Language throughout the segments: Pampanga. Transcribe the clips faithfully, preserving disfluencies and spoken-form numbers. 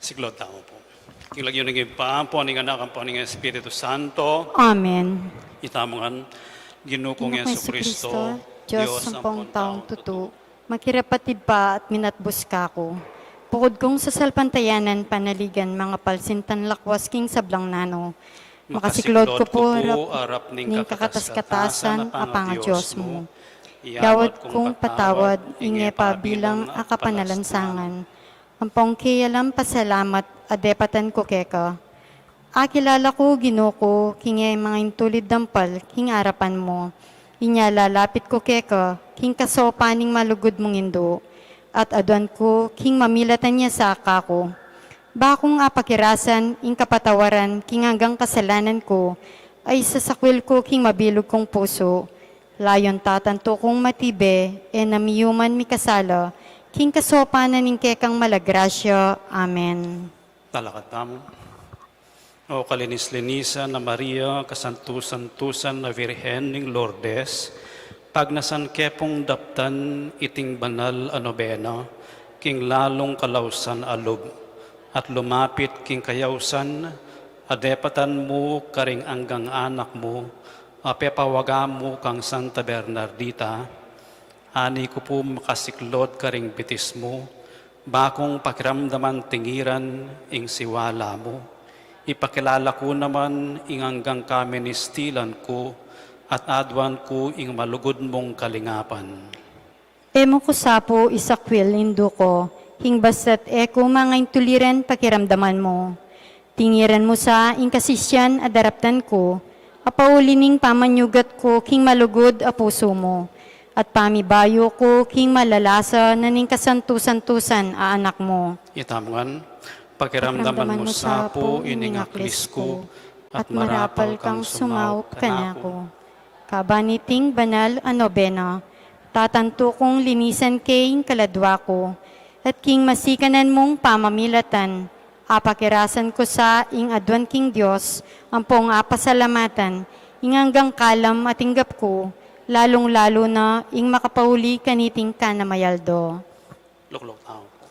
Siklaud tamu pu. King lagyu ning Ibpa, ampo ning Anak, ampo ning Espiritu Santo. Amen. Itamu ngan, Ginu kong Ginu kong Jesucristo, Jesucristo, Dios Dios ampong ampong taung taung tutu, tutu, makirapatid pa at minatbus kaku. Bukod kung sasalpantayanan panaligan, mangapalsintan lakwas king sablang nanu. Makasiklaud ku pu arap ning kakatas-katasan a pangaDios mu. Yawad kung patawad, ing e pa bilang a kapanalansangan. Ampong keyalam pasalamat a depatan ku keka. Akilala ku, Ginu ku, king e mangintulid dampal king arapan mu. Inya lalapit ku keka king kasaupan ning malugud mung Indu, at aduan ku king mamilatan ya sa kaku. Ba kung apakirasan ing kapatawaran king anggang kasalanan ku, ay sasakwil ku king mabilug kung pusu. Layun tatantu kung matibe, e na miyuman mikasala, king kasaupan na ning kekang mala grasya. Amen. Talakad tamu. O kalinis-linisan a Maria, kasantu-santusan a Virgen ning Lourdes, pagnasan ke pung daptan iting banal a nobena, king lalung kalausan a lub, at lumapit king kayausan, a depatan mu karing anggang anak mu, a pepawaga mu kang Santa Bernardita, ani ku pu makasiklaud karing bitis mu, ba kung pakiramdaman tingiran ing siwala mu. Ipakilala ku naman ing anggang kaministilan ku, at aduan ku ing malugud mung kalingapan. E mu ku sa pu isakwil, Indu ku, king basta't e ku mangaintuliran pakiramdaman mu. Tingiran mu sa ing kasisian a daraptan ku, a pauli ning pamanyugat ku king malugud a pusu mu, at pamibayu ku king malalasa na ning kasantu-santusan a Anak mu. Itamu ngan, pakiramdaman mu sa pu ining aklis ku, at marapal kang sumaup kanaku. Kaban iting banal a nobena, tatantu kung linisan ke ing kaladua ku, at king masikanan mung pamamilatan, apakirasan ku sa ing aduan king Dios, ampong apasalamatan, ing anggang kalam a tinggap ku, lalung-lalu na ing makapauli kaniting kanamayaldo. Lukluk tamu pu.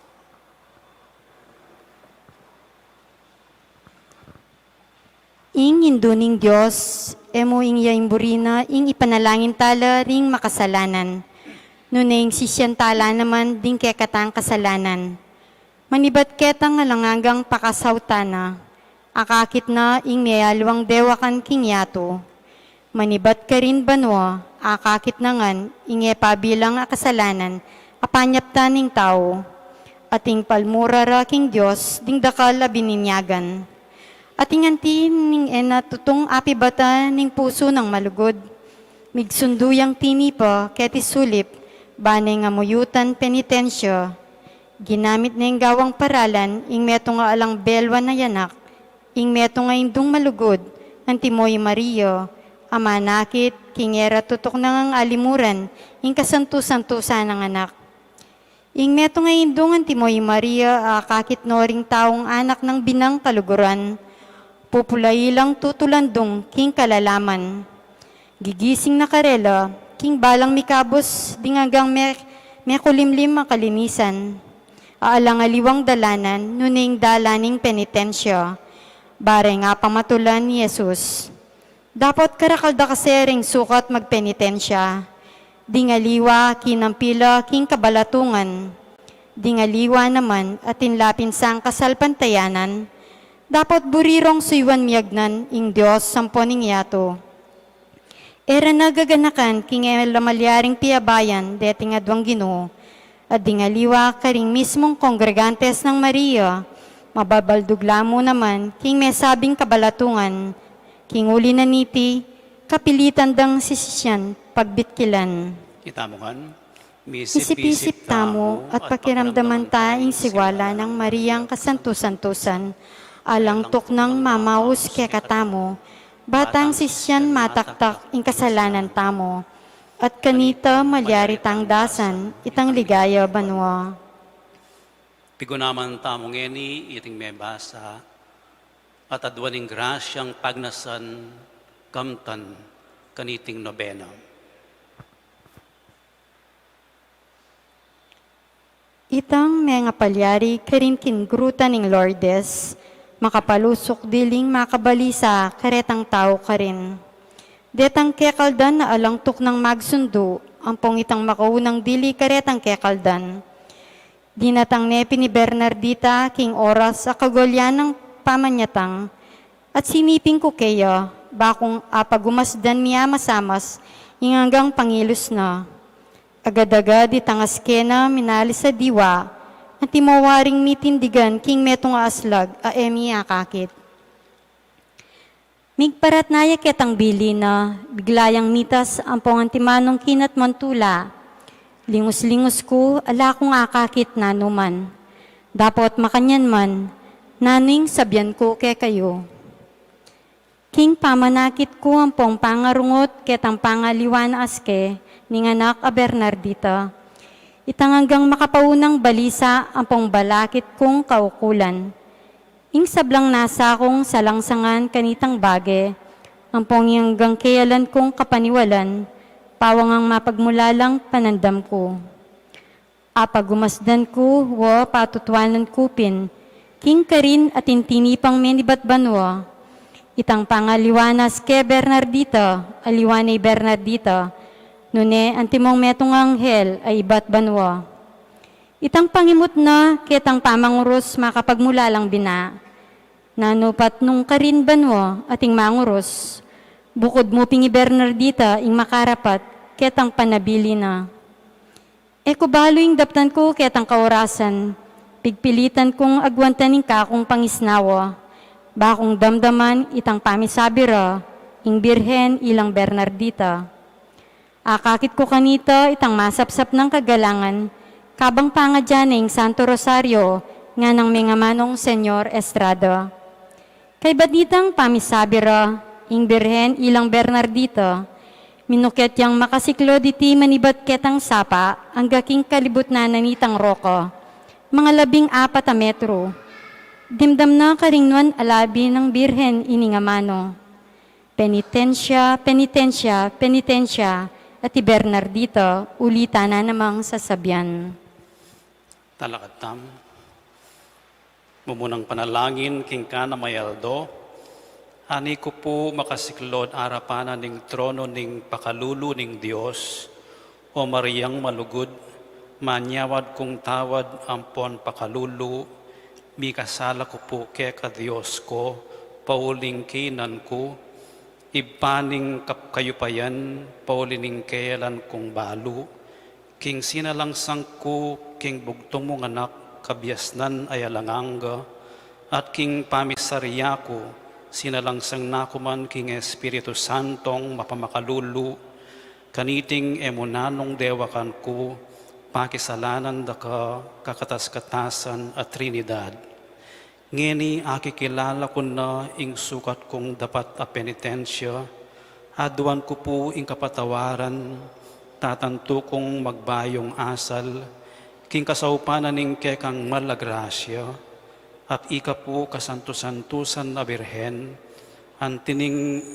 Ing Indu ning Dios, e mu ing ya ing buri na ing ipanalangin tala ring makasalanan, nune ing sisian tala naman ding kekatang kasalanan. Manibat ketang alang anggang pakasautan na, akakit na ing meyaliwang dewakan king yatu. Manibat karin banua, akakit na ngan ing e pa bilang a kasalanan a panyaptan ning tau, at ing palmura ra king Dios ding dakal a bininyagan. At ing anti ning e na tutung apibatan ning pusu nang malugud, migsundu yang tinipa keti sulip, ba neng amuyutan penitensya. Ginamit neng gawang paralan ing metung a alang belwan a yanak, ing metung a Indung malugud, antimo i Maria, a manakit king e ra tutuknang alimuran ing kasantu-santusan nang Anak. Ing metung a Indung antimo i Maria, a akakit no ring taung anak nang binang kaluguran, pupulai lang tutulandung king kalalaman. Gigising na karela king balang mikabus ding anggang me-, mekulimlim a kalinisan. A alang aliwang dalanan, nune ing dalan ning penitensya, bareng apamatulan i Jesus. Dapot karakal da kasi ring sukat magpenitensya. Ding aliwa, kinampi la king kabalatungan. Ding aliwa naman, atin la pin sang kasalpantayanan. Dapot buri rong suyuan miyagnan ing Dios sampo ning yatu. E ra na gaganakan king e la malyaring piabayan deting aduang Ginu, at ding aliwa karing mismung kongregantes nang Maria, mababaldug la mu naman king mesabing kabalatungan, king uli na niti, kapilitan dang sisisian pagbitkilan. Itamu ngan, misipisip tamu at pakiramdaman ta ing siwala nang Mariang kasantu-santusan, alang tuknang mamaus kekatamu, ba tang sisian mataktak ing kasalanan tamu, at kanita malyari tang dasan itang ligaya banua. Pigunaman tamu ngeni iting mebasa, at aduan ing grasyang pagnasan kamtan kaniting nobena. Itang mengapalyari karin king gruta ning Lourdes, makapalusuk diling makabalisa karetang tau karin. Detang kekaldan a alang tuknang magsundu, ampong itang makaunang dili karetang kekaldan. Dinatang ne pin i Bernardita king oras a kagulyan nang pamanyatang, at siniping ku keya, bakung apagumasdan mi a masamas ing anggang pangilus na. Agad-agad itang aske na minalis a diwa, anti mo waring mitindigan king metung a aslag a e mi akakit. Migparatna ya ketang bili na, bigla yang mitas ampong antimanung kinatman tula. Lingus-lingus ku, ala kung akakit nanu man. Dapot makanyan man, nanu ing sabian ku kekayu? King pamanakit ku ampong pangarungut ketang pangaliwan a aske ning anak a Bernardita, itang anggang makapaunang balisa ampong balakit kung kaukulan. Ing sablang nasa kung salangsangan kanitang bage, ampong ing anggang keyalan kung kapaniwalan, pawangang mapagmulalang panandam ku. Apagumasdan ku, wa patutuanan ku pin, king karin atin tinipang menibat banua. Itang pangaliwan a aske Bernardita, aliwa ne i Bernardita, nune antimong metung a anghel a ibat banua. Itang pangimut na ketang pamangurus makapagmulalang bina. Nanu pat nung karin banua ating mangurus, bukud mu pin i Bernardita ing makarapat ketang panabilin na. E ku balu ing daptan ku ketang kaurasan, pigpilitan kung agwantan ing kakung pangisnawa, bakung damdaman itang pamisabi ra ing Birhen ilang Bernardita. Akakit ku kanita itang masapsap nang kagalangan, kabang pangadya ne ing Santo Rosario nganang mengamanung Senyor Estrada. Kaybat nitang pamisabi ra, ing Birhen ilang Bernardita, minuket yang makasiklod iti manibat ketang sapa angga king kalibutnan na nitang roka, mga labing apat a metro. Dimdam na karing nuan a labi nang Birhen ining amanu. Penitensya, penitensya, penitensya, at i Bernardita, ulitan na namang sasabian. Talakad tamu. Mumunang panalangin king kanam a aldo. Ani ku pu makasiklod arapan na ning trono ning pakalulu ning Dios, O Mariang malugud, manyawad kung tawad ampon pakalulu, mikasala ku pu keka Dios ku, pauli ning kinan ku, Ibpa ning kap-, kayupayan, pauli ning keyalan kung balu, king sinalangsang ku king bugtung mung anak, kabiasnan a alang angga, at king pamisaria ku, sinalangsang na ku man king Espiritu Santong mapamakalulu, kaniting e mu nanung dewakan ku, pakisalanan da ka kakatas-katasan a Trinidad. Ngeni akikilala ku na ing sukat kung dapat a penitensya, aduan ku pu ing kapatawaran, tatantu kung magbayung asal, king kasaupan na ning kekang mal a grasya, at ika pu kasantu-santusan a Birhen, anti ning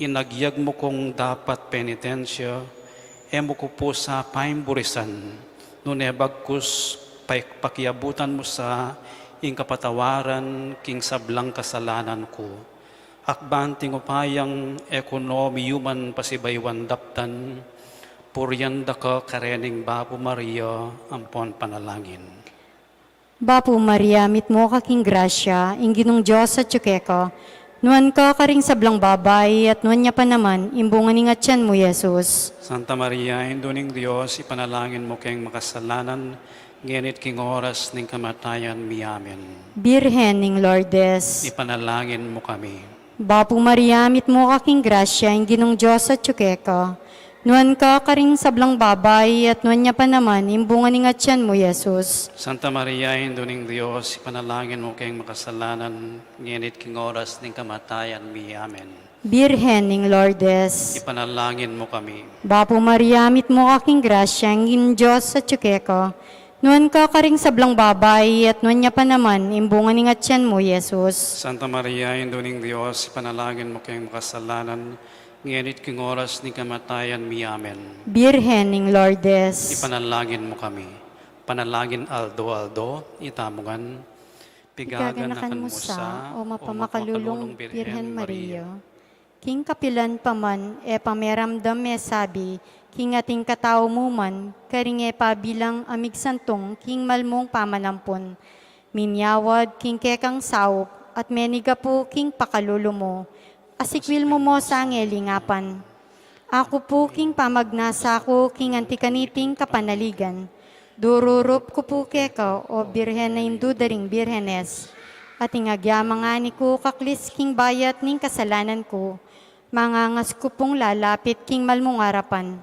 inagyag mu kung dapat penitensya, e mu ku pu sa paimburisan, nune bagkus pa-, pakiabutan mu sa ing kapatawaran king sablang kasalanan ku. Akbang ning upayang e ku no miyuman pasibayuan daptan, purian da ka karening Bapu Maria ampon panalangin. Bapu Maria, mitmu ka king grasya, ing Ginung Dios atyu keka, nuan ka karing sablang babai, at nuan ya pa naman ing bunga ning atyan mu, Jesus. Santa Maria, Indu ning Dios, ipanalangin mu keng makasalanan, ngeni't king oras ning kamatayan mi. Amen. Birhen ning Lourdes. Ipanalangin mu kami. Bapu Maria, mitmu ka king grasya, ing Ginung Dios atyu keka. Nuan ka karing sablang babai, at nuan ya pa naman ing bunga ning atyan mu, Jesus. Santa Maria, Indu ning Dios, ipanalangin mu keng makasalanan, ngeni't king oras ning kamatayan mi. Amen. Birhen ning Lourdes. Ipanalangin mu kami. Bapu Maria, mitmu ka king grasya, ing Dios atyu keka. Nuan ka karing sablang babai, at nuan ya pa naman ing bunga ning atyan mu, Jesus. Santa Maria, Indu ning Dios, ipanalangin mu keng makasalanan, ngeni't king oras ning kamatayan mi. Amen. Birhen ning Lourdes. Ipanalangin mu kami. Panalangin aldo-aldo, itamu ngan. Pigaganakan mu sa, o mapamakalulung Birhen Maria. King kapilan pa man, e pa meramdam mesabi, king ating katau mu man, karing e pa bilang a migsantung, king malmung pamanampun. Minyawad, king kekang saup, at menigapu, king pakalulu mu. Asikwil mu mo sa ngelingapan. Aku pu king pamagnasa ku king anti kaniting kapanaligan. Dururup ku pu keka, o Birhen a indu da ring birhenes. At ing agyamang ani ku kaklis king bayat ning kasalanan ku. Mangangas ku pung lalapit king malmung arapan.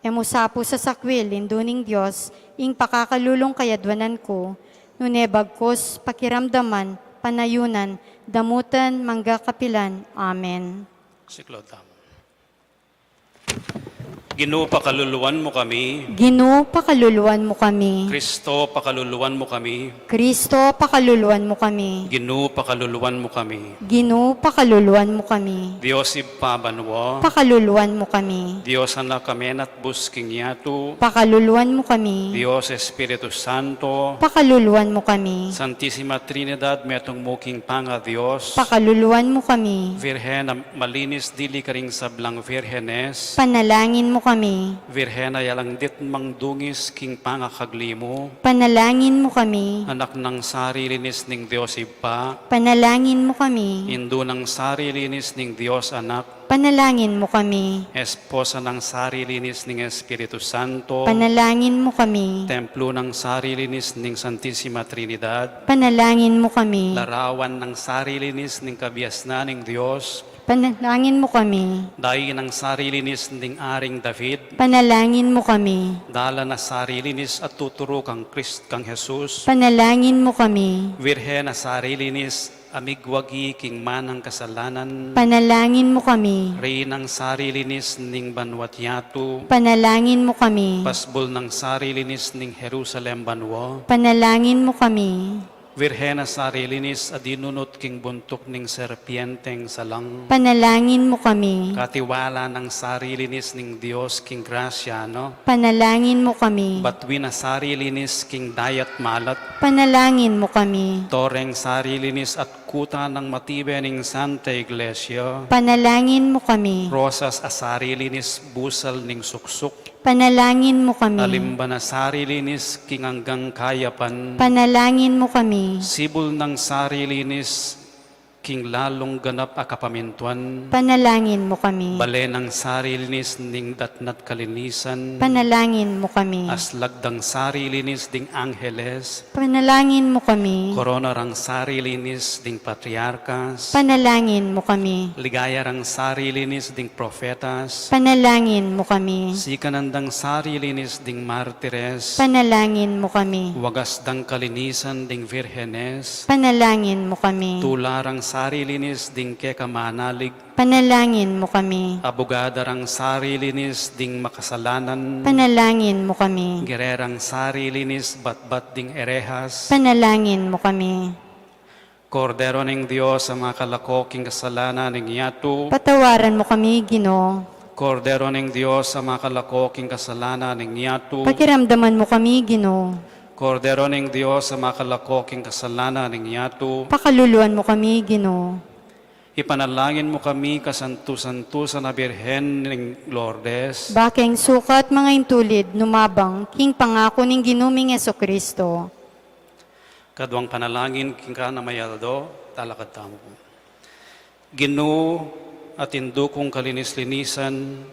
E mu sa pu sasakwil, Indu ning Dios, ing pakakalulung kayadwanan ku. Nune bagkus, pakiramdaman, panayunan, damutan, mangga kapilan. Amen. Siklaud tamu. Ginu, pakaluluan mu kami. Ginu, pakaluluan mu kami. Kristo, pakaluluan mu kami. Kristo, pakaluluan mu kami. Ginu, pakaluluan mu kami. Ginu, pakaluluan mu kami. Dios Ibpa banua. Pakaluluan mu kami. Dios Anak a menatbus king yatu. Pakaluluan mu kami. Dios Espiritu Santo. Pakaluluan mu kami. Santisima Trinidad, metung mu king pangaDios. Pakaluluan mu kami. Virgen a malinis dili karing sablang virhenes. Panalangin mu kami. Virgen a alang ditmang dungis king pangakagli mu. Panalangin mu kami. Anak nang sarilinis ning Dios Ibpa. Panalangin mu kami. Indu nang sarilinis ning Dios Anak. Panalangin mu kami. Esposa nang sarilinis ning Espiritu Santo. Panalangin mu kami. Templo nang sarilinis ning Santisima Trinidad. Panalangin mu kami. Larawan nang sarilinis ning kabiasnan ning Dios. Panalangin mu kami. Dayi nang sarilinis ning Aring David. Panalangin mu kami. Dalan a sarilinis a tuturu kang Krist-, kang Jesus. Panalangin mu kami. Virgen a sarilinis a migwagi king manang kasalanan. Panalangin mu kami. Reynang sarilinis ning banua't yatu. Panalangin mu kami. Pasbul nang sarilinis ning Jerusalem banua. Panalangin mu kami. Virgen a sarilinis a dinunut king buntuk ning serpienteng salang. Panalangin mu kami. Katiwala nang sarilinis ning Dios king grasya na. Panalangin mu kami. Batuin a sarilinis king dayat malat. Panalangin mu kami. Toreng sarilinis at kuta nang matibe ning Santa Iglesia. Panalangin mu kami. Rosas a sarilinis busal ning suksuk. Panalangin mu kami. Alimban a sarilinis king anggang kayapan. Panalangin mu kami. Sibul nang sarilinis king lalung ganap a kapamintuan. Panalangin mu kami. Bale nang sarilinis ning datna't kalinisan. Panalangin mu kami. Aslag dang sarilinis ding angeles. Panalangin mu kami. Korona rang sarilinis ding patriarkas. Panalangin mu kami. Ligaya rang sarilinis ding profetas. Panalangin mu kami. Sikanan dang sarilinis ding martires. Panalangin mu kami. Wagas dang kalinisan ding virhenes. Panalangin mu kami. Tula rang sarilinis ding keka manalig. Panalangin mu kami. Abugada rang sarilinis ding makasalanan. Panalangin mu kami. Gererang sarilinis batbat ding erehas. Panalangin mu kami. Kordero ning Dios a makalako king kasalanan ning yatu. Patawaran mu kami, Ginu. Kordero ning Dios a makalako king kasalanan ning yatu. Pakiramdaman mu kami, Ginu. Kordero ning Dios a makalako king kasalanan ning yatu. Pakaluluan mu kami, Ginu. Ipanalangin mu kami, kasantu-santusan a Birhen ning Lourdes. Ba keng sukat manga intulid numabang king pangaku ning Ginu ming Jesucristo. Kaduang panalangin king kanamayaldo, talakad tamu pu. Ginu, atin dukung kalinis-linisan,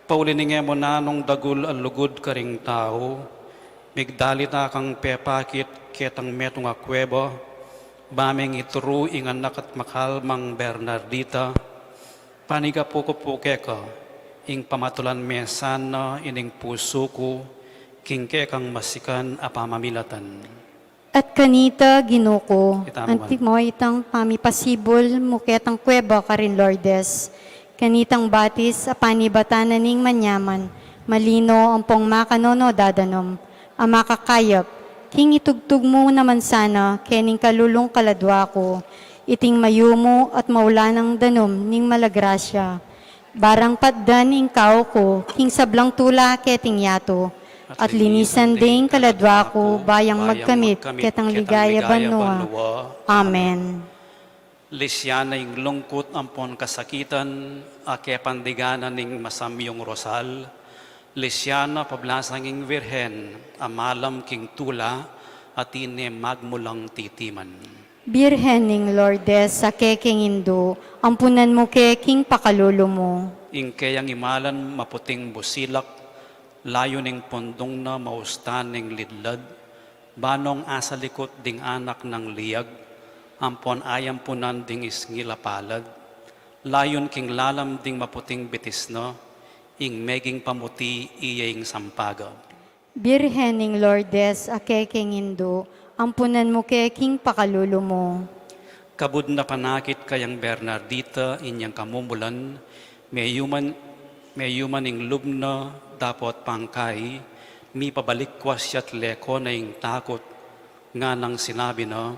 pauli ning e mu nanung dagul a lugud karing tau, migdalit a kang pepakit ketang metung a kueba, ba meng ituru ing anak at makalmang Bernardita, panigapu ku pu keka, ing pamatulan me sana ining pusu ku, king kekang masikan a pamamilatan. At kanita, Ginu ku, itamu man, antimo itang pamipasibul mu ketang kueba karin Lourdes, kanitang batis a panibatan na ning manyaman, malino ampong makanunu dadanum, a makakayap, king itugtug mu naman sana kening kalulung kaladua ku, iting mayumu at maulanang danum ning malagrasya, barang patdan ing kau ku king sablang tula keting yatu, At linisan ding kaladwa ku, ba yang magkamit ketang ligaya banua. Amen. Lisian na ing lungkut ampon kasakitan, a kepandiganan ning masamyung rosal. Lisian na pablasang ing Virgen, a malam king tula, a tine magmulang titiman. Birhen ning Lourdes, a kekeng indu, ampunan mu ke king pakalulu mu. Ing keyang imalan maputing busilak, layu ning pundung na mausta ning lidlad, banong asalikut ding anak nang liag, ampon ayampunan ding isngil a palad, layun king lalam ding maputing bitis na, ing meging pamuti iya ing sampaga. Birhen ning Lourdes, a kekeng indu, ampunan mu ke king pakalulu mu. Kabud na panakit kayang Bernardita inyang kamumulan, meyuman, meyuman ing lub na dapot pangkai, mipabalik kwa sia't leko na ing takut, nganang sinabi na,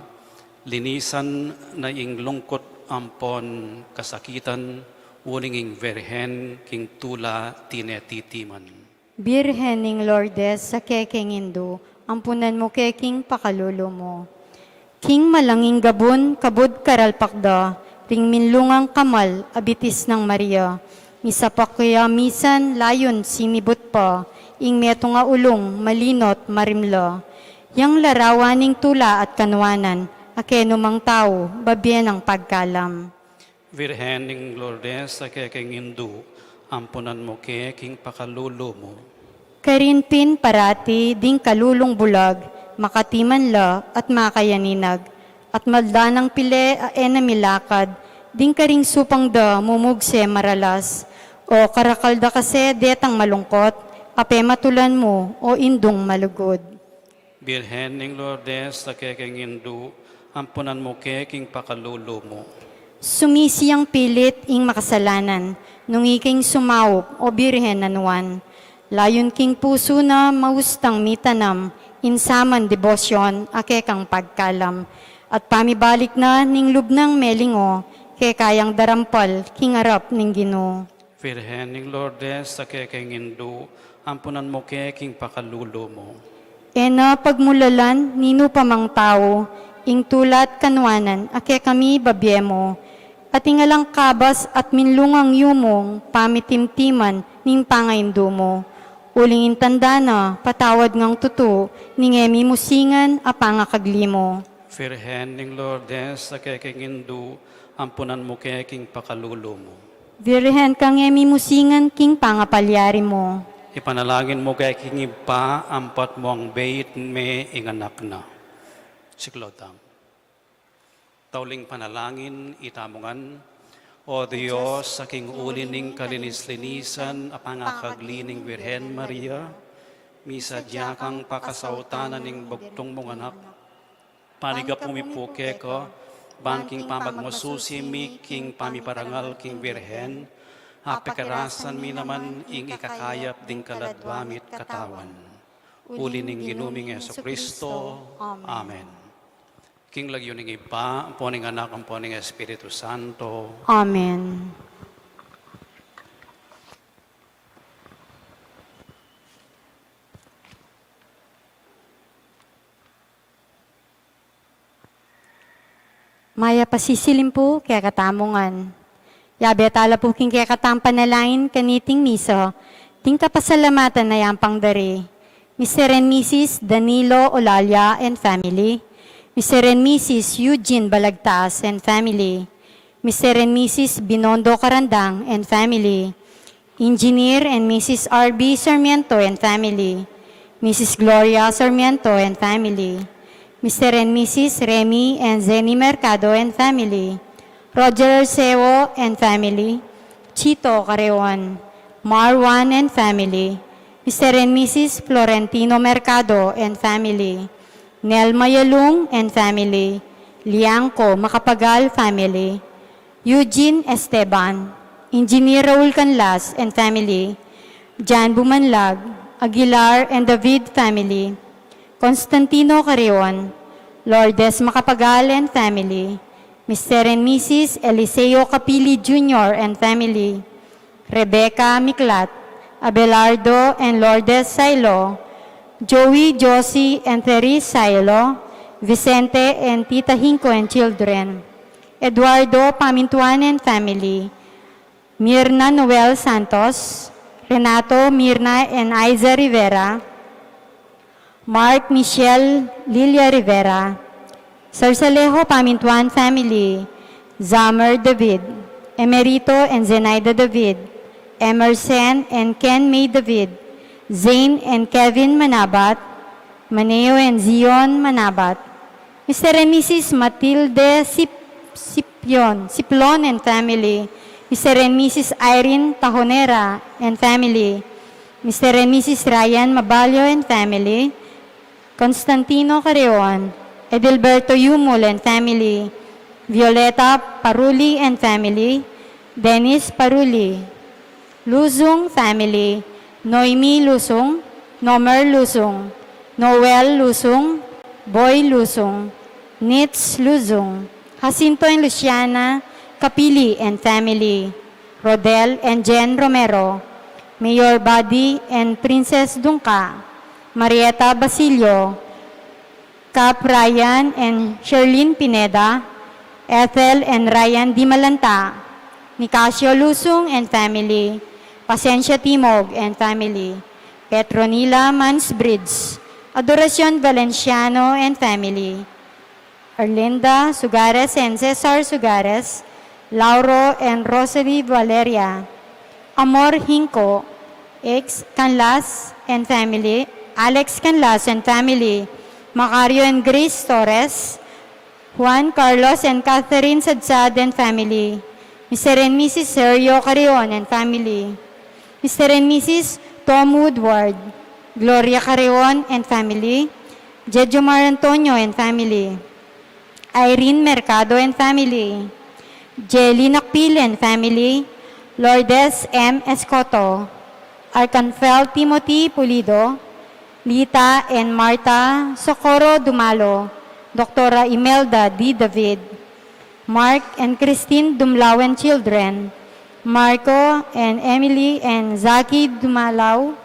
linisan na ing lungkut ampon kasakitan, uling ing Virgen king tula tine titiman. Birhen ning Lourdes, a kekeng indu, ampunan mu ke king pakalulu mu. King malanging gabun, kabud karalpak da, ring minlungang kamal a bitis nang Maria. Misapak ya misan layun simibut pa, ing metung a ulung malino't marimla. Yang larawan ning tula at kanuanan, a kenu mang tau, babie nang pagkalam. Virgen ning Lourdes, a kekeng indu, ampunan mu ke king pakalulu mu. Karin pin parati ding kalulung bulag, makatiman la at makayaninag, at malda nang pile a e na milakad, ding karing supang da mumugse maralas. O karakal da kasi detang malungkot, a pematulan mu, o indung malugud. Birhen ning Lourdes, a kekeng indu, ampunan mu ke king pakalulu mu. Sumisi yang pilit ing makasalanan, nung ikeng sumaup, o Birhen a nuan. Layun king pusu na maustang mitanam, ing saman debosyon, a kekang pagkalam. At pamibalik na ning lub nang melingu, keka yang darampal king arap ning Ginu. Virgen ning Lourdes, a kekeng indu, ampunan mu ke king pakalulu mu. E na pagmulalan ninu pa mang tau, ing tula't kanuanan a kekami babie mu, at ing alang kabas at minlungang yumung pamitimtiman ning pangaindu mu. Uling ing tanda na, patawad ngang tutu, ning e mi musingan a pangakagli mu. Virgen ning Lourdes, a kekeng indu, ampunan mu ke king pakalulu mu. Virgen kang e mi musingan king pangapalyari mu. Ipanalangin mu ke king Ibpa, ampat mu ang beit me ing anak na. Siklaud tamu. Tauling panalangin, itamu ngan. O Dios, a king uli ning kalinis-linisan a pangakagli ning Virgen Maria, misadya kang pakasautanan ning bugtung mung anak. Panigapu mi pu keka, ban king pamagmasusi mi king pamiparangal king Virgen, apekarasan mi naman ing ikakayap ding kaladwa mi't katawan. Uli ning Ginu ming Jesucristo. Amen. King lagyu ning Ibpa, ampo ning Anak, ampo ning Espiritu Santo. Amen. Mayap a sisilim pu kekatamu ngan. Yabe tala pu king kekatang panalangin kaniting misa, ding kapasalamatan a yang pangdari. Mister and Missus Danilo Olalia and family. Mister and Missus Eugene Balagtas and family. Mister and Missus Binondo Carandang and family. Engineer and Missus R B Sarmiento and family. Missus Gloria Sarmiento and family. Mister and Missus Remy and Zenny Mercado and family. Roger Arceo and family. Chito Careon. Marwan and family. Mister and Missus Florentino Mercado and family. Nelma Yalung and family. Liangco Macapagal family. Eugene Esteban, Engineer Raul Canlas and family, Jan Bumanlag, Aguilar and David family, Constantino Carrion, Lourdes Macapagal and family, Mister and Missus Eliseo Capili Junior and family, Rebecca Miklat, Abelardo and Lourdes Sailo, Joey, Josie, and Therese Sailo, Vicente and Tita Hinko and children, Eduardo Pamintuan and family, Mirna Noel Santos, Renato, Mirna, and Aiza Rivera, Mark, Michelle, Lilia Rivera, Sarsalejo Pamintuan family, Zamer David, Emerito and Zenaida David, Emerson and Ken May David, Zane and Kevin Manabat, Maneo and Zion Manabat, Mister and Missus Matilde Sip-, Sipion, Siplon and family, Mister and Missus Irene Tajonera and family, Mister and Missus Ryan Mabalio and family, Constantino Carreon, Edilberto Yumul and family, Violeta Paruli and family, Dennis Paruli, Luzung family, Noemi Luzung, Nomer Luzung, Noel Luzung, Boy Luzung, Nitz Luzung, Jacinto and Luciana Capili and family, Rodel and Jen Romero, Mayor Buddy and Princess Dungca, Marieta Basilio, Cap Ryan and Sherlyn Pineda, Ethel and Ryan Dimalanta, Nicasio Lusung and family, Pasensia Timog and family, Petronila Mansbridge, Adoracion Valenciano and family, Erlinda Sugares and Cesar Sugares, Lauro and Rosalie Valeria, Amor Hinco, Ex Canlas and family, Alex Canlas and family, Macario and Grace Torres, Juan Carlos and Catherine Sadsad and family, Mister and Missus Sergio Carreon and family, Mister and Missus Tom Woodward, Gloria Carreon and family, Jejomar Antonio and family, Irene Mercado and family, Jelly Nakpil and family, Lourdes M Escoto, Arkanfel Timothy Pulido, Lita and Martha Socorro Dumalo, Doctora Imelda D David, Mark and Christine Dumlao and children, Marco and Emily and Zaki Dumlao,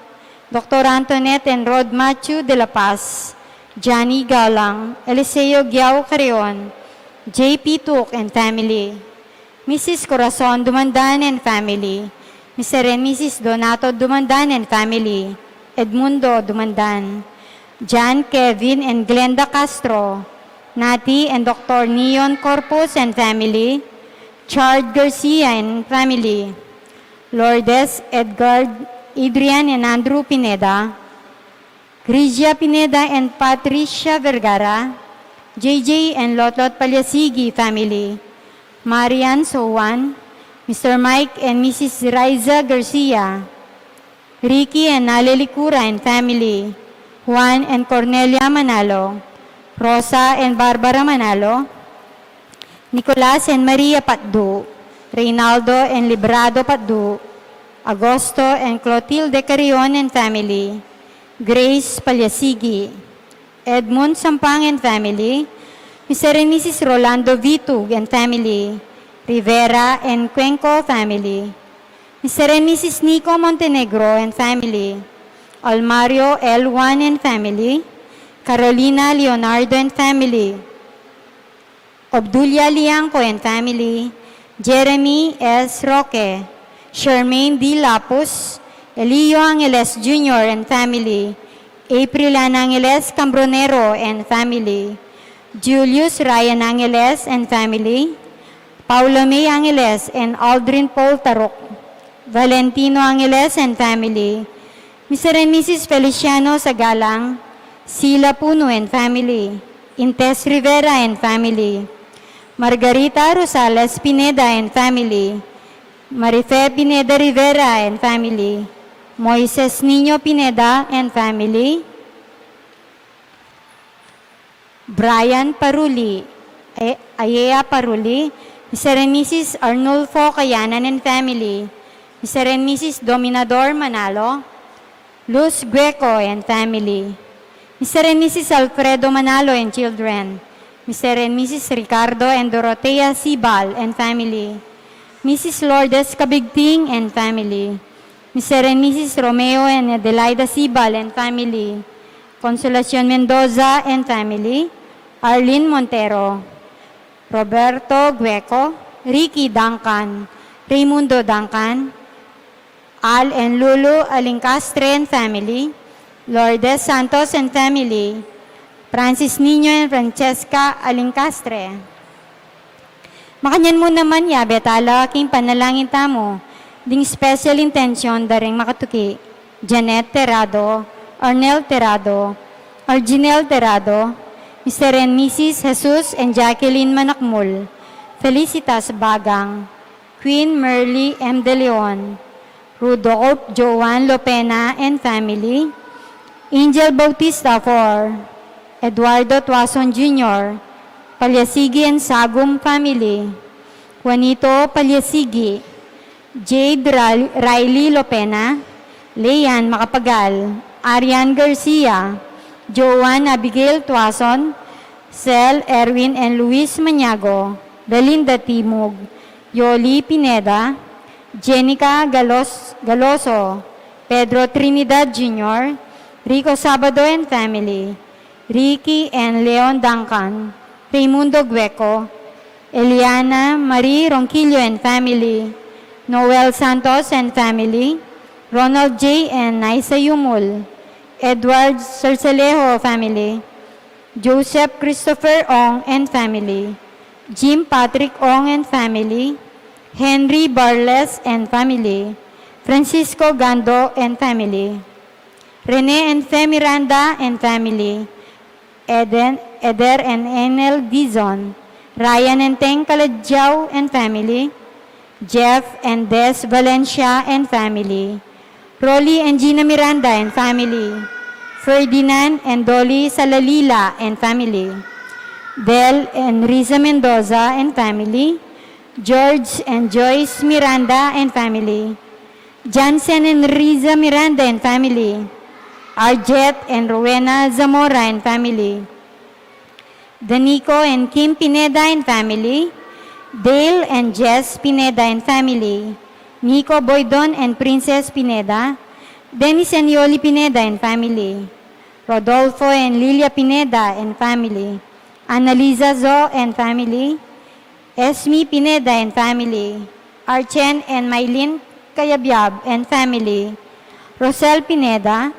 Doctor Antoinette and Rod Matthew de la Paz, Johnny Galang, Eliseo Giao Carreon, J P Tuk and family, Missus Corazon Dumandan and family, Mister and Missus Donato Dumandan and family, Edmundo Dumandan, John Kevin and Glenda Castro, Nati and Doctor Neon Corpus and family, Chard Garcia and family, Lourdes, Edgar, Adrian and Andrew Pineda, Grigia Pineda and Patricia Vergara, J J and Lotlot Palyasigi family, Marian Sowan, Mister Mike and Missus Riza Garcia, Ricky and Nale Licura and family, Juan and Cornelia Manalo, Rosa and Barbara Manalo, Nicolas and Maria Patdu, Reynaldo and Librado Patdu, Agosto and Clotilde Carrion and family, Grace Palyasigi, Edmund Sampang and family, Mister and Missus Rolando Vitug and family, Rivera and Cuenco family, Mister and Missus Nico Montenegro and family, Almario L Juan and family, Carolina Leonardo and family, Obdulia Liangco and family, Jeremy S Roque, Charmaine D Lapus, Elio Angeles Junior and family, April Ann Angeles Cambronero and family, Julius Ryan Angeles and family, Paula May Angeles and Aldrin Paul Taruk, Valentino Angeles and family, Mister and Missus Feliciano Sagalang, Sila Puno and family, Intes Rivera and family, Margarita Rosales Pineda and family, Marife Pineda Rivera and family, Moises Niño Pineda and family, Brian Paruli, A-, Ayea Paruli, Mister and Missus Arnulfo Kayanan and family, Mister and Missus Dominador Manalo, Luz Gueco and family, Mister and Missus Alfredo Manalo and children, Mister and Missus Ricardo and Dorotea Sibal and family, Missus Lourdes Cabigting and family, Mister and Missus Romeo and Adelaida Sibal and family, Consolacion Mendoza and family, Arlene Montero, Roberto Gueco, Ricky Duncan, Raymundo Duncan, Al and Lulu Alincastre and family, Lourdes Santos and family, Francis Niño and Francesca Alincastre. Makanyan mu naman, yabe tala king panalangin tamu ding special intention da ring makatuki: Janet Terrado, Arnel Terrado, Arginel Terrado, Mister and Missus Jesus and Jacqueline Manakmul, Felicitas Bagang, Queen Merly M. De Leon, Rudolph Joan Lopena and family, Angel Bautista four, Eduardo Tuason Junior, Palyasigi and Sagum family, Juanito Palyasigi, Jade Ral-, Riley Lopena, Leanne Macapagal, Arian Garcia, Joan Abigail Tuason, Sel Erwin and Luis Maniago, Belinda Timug, Yoli Pineda, Jenica Galos-, Galoso, Pedro Trinidad Junior, Rico Sabado and family, Ricky and Leon Duncan, Raymundo Gueco, Eliana Marie Ronquillo and family, Noel Santos and family, Ronald J. and Naisa Yumul, Edward Sarcelejo family, Joseph Christopher Ong and family, Jim Patrick Ong and family, Henry Barles and family, Francisco Gando and family, Rene and Fe Miranda and family, Eden, Eder and Enel Dizon, Ryan and Teng Kalajao and family, Jeff and Des Valencia and family, Rolly and Gina Miranda and family, Ferdinand and Dolly Salalila and family, Del and Riza Mendoza and family, George and Joyce Miranda and family, Jansen and Riza Miranda and family, Arjet and Rowena Zamora and family, Danico and Kim Pineda and family, Dale and Jess Pineda and family, Nico Boydon and Princess Pineda, Dennis and Yoli Pineda and family, Rodolfo and Lilia Pineda and family, Annalisa Zo and family, Esme Pineda and family, Archen and Mylene Cayabyab and family, Rosel Pineda,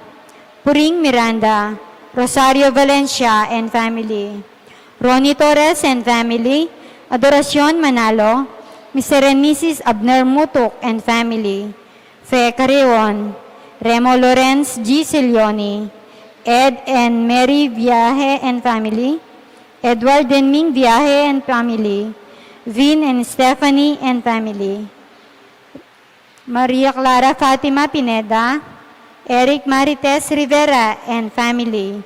Puring Miranda, Rosario Valencia and family, Ronnie Torres and family, Adoracion Manalo, Mister and Missus Abner Mutuk and family, Fe Carreon, Remo Lorenz G. Cilioni, Ed and Mary Viaje and family, Edward and Ming Viaje and family, Vin and Stephanie and family, Maria Clara Fatima Pineda, Eric Marites Rivera and family,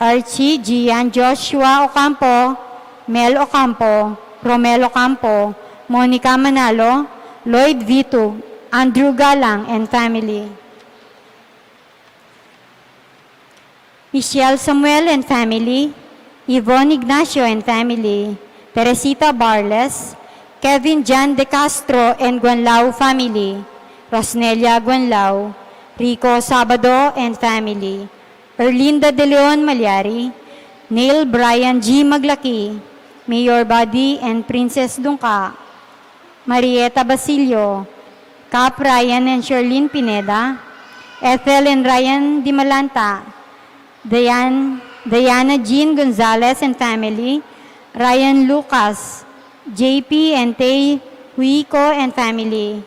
Archie Gian Joshua Ocampo, Mel Ocampo, Romel Ocampo, Monica Manalo, Lloyd Vitug, Andrew Galang and family, Michelle Samuel and family, Yvonne Ignacio and family, Teresita Barles, Kevin Jan De Castro and Guanlao family, Rosnelia Guanlao, Rico Sabado and family, Erlinda De Leon Malyari, Neil Brian G. Maglaki, Mayor Buddy and Princess Dungka, Marieta Basilio, Cap Ryan and Sherlyn Pineda, Ethel and Ryan Dimalanta, Dian-, Diana Jean Gonzalez and family, Ryan Lucas, J P and Tay Huico and family,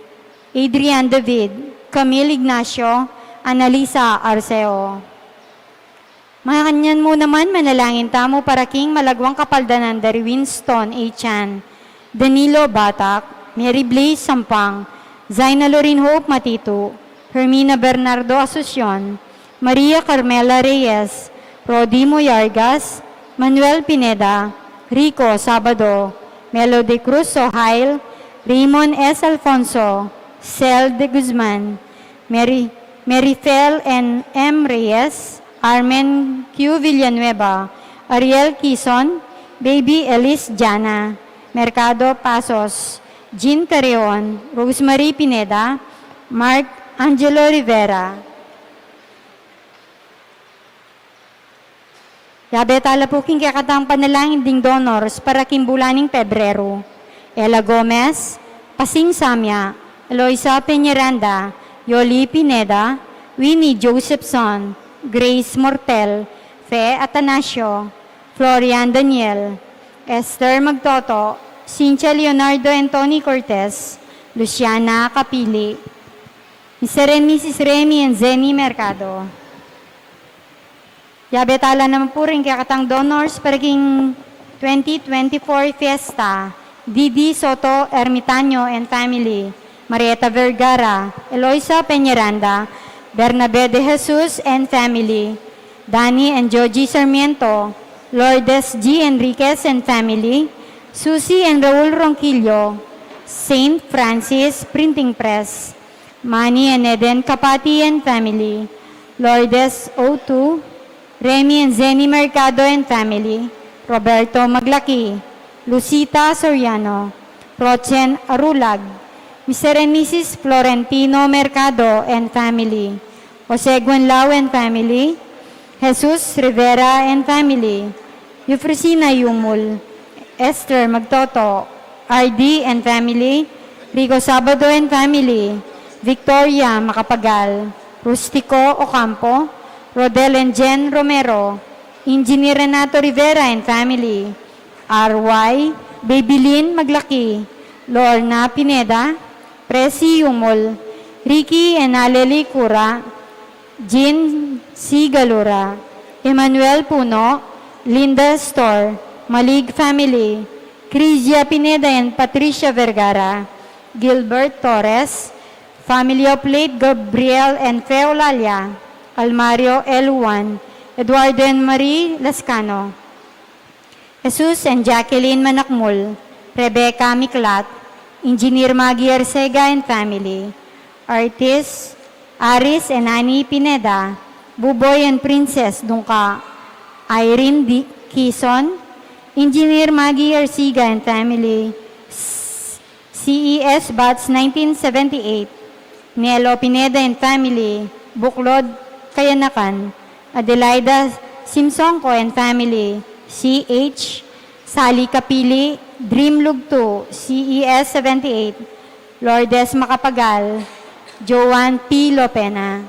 Adrian David, Camille Ignacio, Annalisa Arceo. Makanyan mu naman, manalangin tamu para king malagwang kapaldanan da ri Winston A. Chan, Danilo Batak, Mary Blaze Sampang, Zaina Lorin Hope Matitu, Hermina Bernardo Asuncion, Maria Carmela Reyes, Rodi Moyargas, Manuel Pineda, Rico Sabado, Melo de Cruz Sohail, Raymond S. Alfonso, Sel de Guzman, Mary, Merifel N. M. Reyes, Armen Q. Villanueva, Ariel Quizon, Baby Elis Jana, Mercado Pasos, Jean Carreon, Rosemary Pineda, Mark Angelo Rivera, Yabe tala pu king kekatang panalangin ding donors para king bulan ning Pebrero: Ella Gomez, Pasing Samia, Eloisa Peñaranda, Yoli Pineda, Winnie Josephson, Grace Mortel, Fe Atanasio, Florian Daniel, Esther Magtoto, Cynthia Leonardo and Tony Cortez, Luciana Capili, Mister and Missus Remy and Zenny Mercado. Yabe tala naman pu ring kekatang donors para king twenty twenty-four fiesta: Didi Soto Ermitaño and family, Marieta Vergara, Eloisa Peñaranda, Bernabe de Jesus and family, Danny and Joji Sarmiento, Lourdes G Enriquez and family, Susie and Raul Ronquillo, Saint Francis Printing Press, Manny and Eden Capati and family, Lourdes O two, Remy and Zenny Mercado and family, Roberto Maglaki, Lucita Soriano, Rochen Arulag, Mister and Missus Florentino Mercado and family, Jose Guanlao and family, Jesus Rivera and family, Eufrosina Yumul, Esther Magtoto, R D and family, Rico Sabado and family, Victoria Macapagal, Rustico Ocampo, Rodel and Jen Romero, Engineer Renato Rivera and family, R Y, Babylin Maglaki, Lorna Pineda, Presi Yumul, Ricky and Aleli Cura, Jean C Galura, Emmanuel Puno, Linda Store, Malig family, Crisia Pineda and Patricia Vergara, Gilbert Torres, family of late Gabriel and Fe Olalia, Almario L Juan, Eduardo and Marie Lascano, Jesus and Jacqueline Manakmul, Rebecca Miklat, Engineer Maggie Arcega and family, artist Aris and Annie Pineda, Buboy and Princess Dungka, Irene D. Kison, Engineer Maggie Arcega and family, C E S batch nineteen seventy-eight, Nelo Pineda and family, Buklod, Kayanakan, Adelaida Simsonco and family, C H, Sally Kapili, Dream Lugtu, C E S seventy-eight, Lourdes Macapagal, Joan P. Lopena.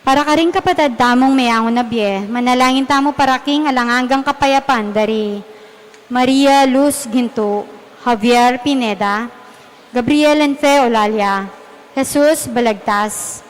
Para karing kapatad tamung meyangu na bie, manalangin tamu para king alang anggang kapayapan da ri Maria Luz Gintu, Javier Pineda, Gabriel and Fe Olalia, Jesus Balagtas,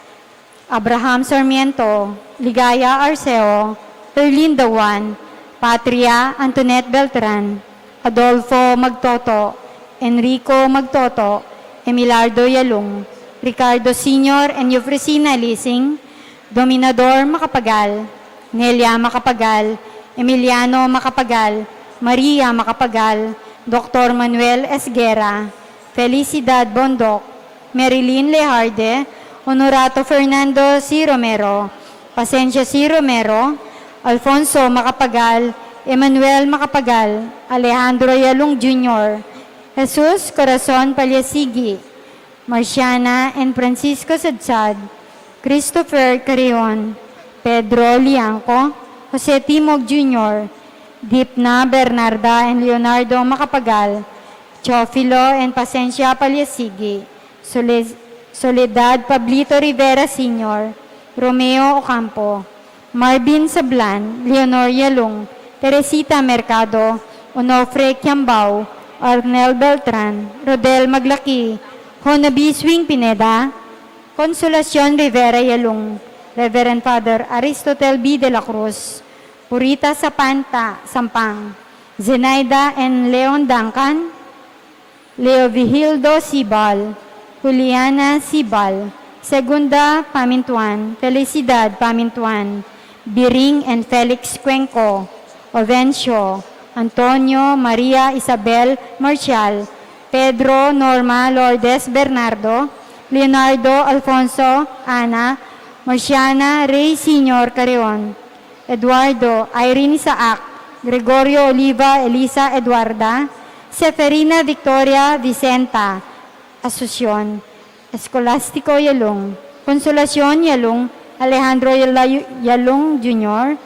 Abraham Sarmiento, Ligaya Arceo, Erlinda Juan, Patria Antoinette Beltran, Adolfo Magtoto, Enrico Magtoto, Emilardo Yalung, Ricardo Senior and Eufrosina Lising, Dominador Macapagal, Nelia Macapagal, Emiliano Macapagal, Maria Macapagal, Doktor Manuel Esguerra, Felicidad Bondoc, Marilyn Lejarde, Honorato Fernando C. Romero, Pasencio C. Romero, Alfonso Macapagal, Emmanuel Macapagal, Alejandro Yalung Junior, Jesus Corazon Paliasigi, Marciana and Francisco Sadsad, Christopher Carrion, Pedro Lianco, Jose Timog Junior, Dipna Bernarda and Leonardo Macapagal, Teofilo and Pasensia Paliasigi, Sole-, Soledad Pablito Rivera Senior, Romeo Ocampo, Marvin Sablan, Leonor Yalung, Teresita Mercado, Onofre Kiambao, Arnel Beltran, Rodel Maglaki, Honabi Swing Pineda, Consolacion Rivera Yalung, Reverend Father Aristotel B. de la Cruz, Purita Sapanta Sampang, Zenaida and Leon Duncan, Leovigildo Sibal, Juliana Sibal, Segunda Pamintuan, Felicidad Pamintuan, Biring and Felix Cuenco, Ovencio, Antonio, Maria Isabel Marcial, Pedro, Norma, Lourdes Bernardo, Leonardo, Alfonso, Ana, Marciana, Rey Senior Carreon, Eduardo, Irene Isaac, Gregorio Oliva, Elisa Eduarda, Seferina Victoria Vicenta, Asuncion, Escolastico Yalung, Consolacion Yalung, Alejandro Yala-, Yalung Junior,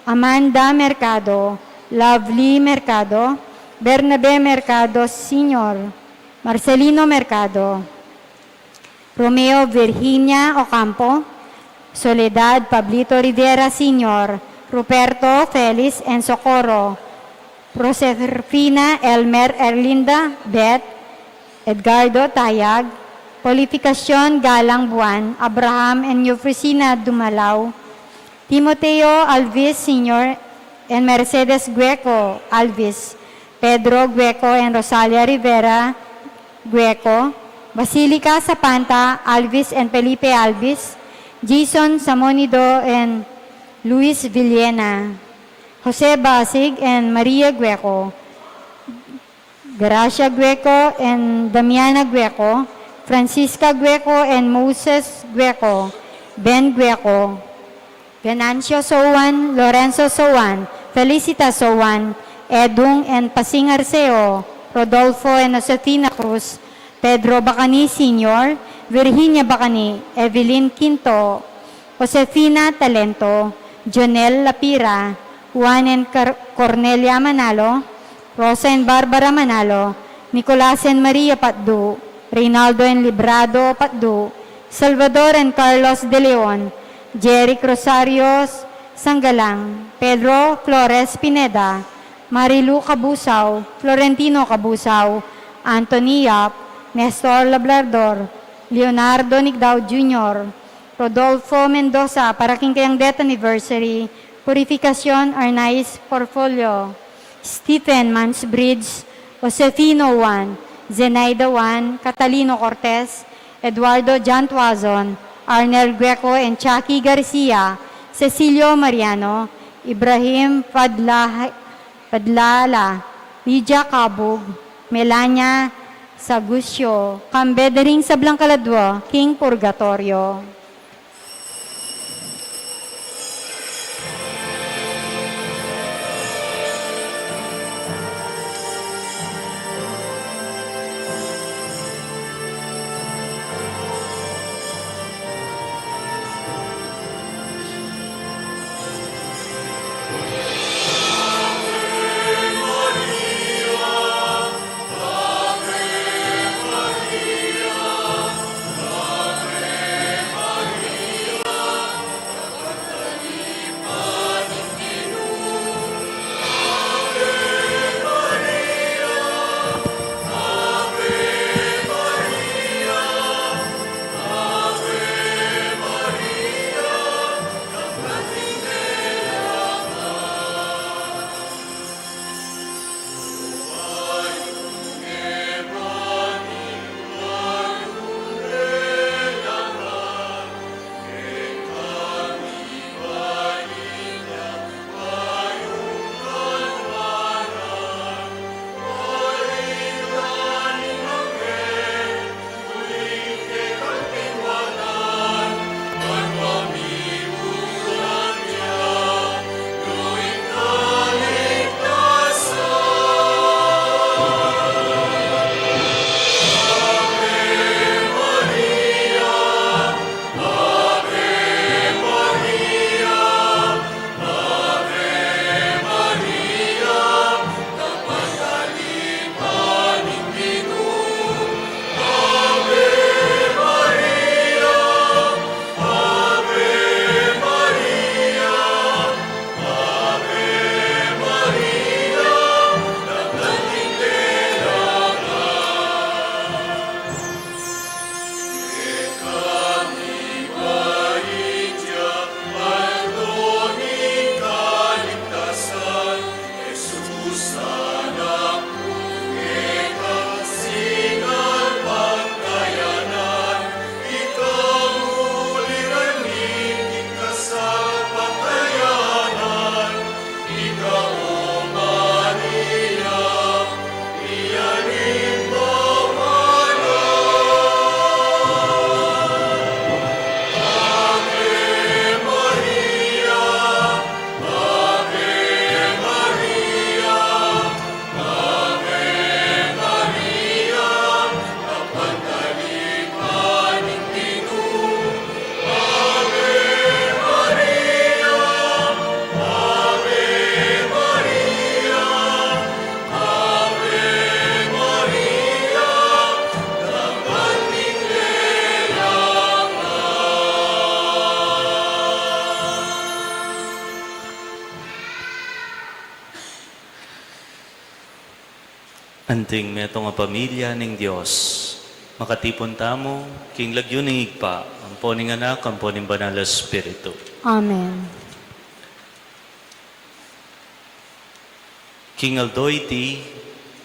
Amanda Mercado, Lovely Mercado, Bernabe Mercado Senior, Marcelino Mercado, Romeo Virginia Ocampo, Soledad Pablito Rivera Senior, Ruperto Felix and Socorro, Proserpina Elmer Erlinda Beth, Edgardo Tayag, Polificacion Galang Buan, Abraham and Eufrosina Dumalao, Timoteo Alvis Senior and Mercedes Gueco Alvis, Pedro Gueco and Rosalia Rivera Gueco, Basilica Sapanta Alvis and Felipe Alvis, Jason Samonido and Luis Villena, Jose Basig and Maria Gueco, Gracia Gueco and Damiana Gueco, Francisca Gueco and Moses Gueco, Ben Gueco, Venancio Sowan, Lorenzo Sowan, Felicita Sowan, Edung and Pasing Arceo, Rodolfo and Josefina Cruz, Pedro Bacani Senior, Virginia Bacani, Evelyn Quinto, Josefina Talento, Jonel Lapira, Juan and Car-, Cornelia Manalo, Rosa and Barbara Manalo, Nicolas and Maria Patdu, Reynaldo and Librado Patdu, Salvador and Carlos De Leon, Jeric Rosario Sanggalang, Pedro Flores Pineda, Marilu Cabusao, Florentino Cabusao, Anthony Yap, Nestor Labrador, Leonardo Nigdao Junior, Rodolfo Mendoza, para king kayang death anniversary, Purificacion Arnaiz Porfolio, Stephen Mansbridge, Josefino Juan, Zenaida Juan, Catalino Cortez, Eduardo John Tuazon, Arnel Gueco and Chucky Garcia, Cecilio Mariano, Ibrahim Fadla-, Fadlala, Lydia Cabug, Melania Sagusio, kambe da ring sablang kaladua king purgatorio. Anting metung a pamilya ning Dios, makatipun tamu king lagyu ning Ibpa, ampo ning Anak, ampo ning Banal a Espiritu. Amen. King aldo iti,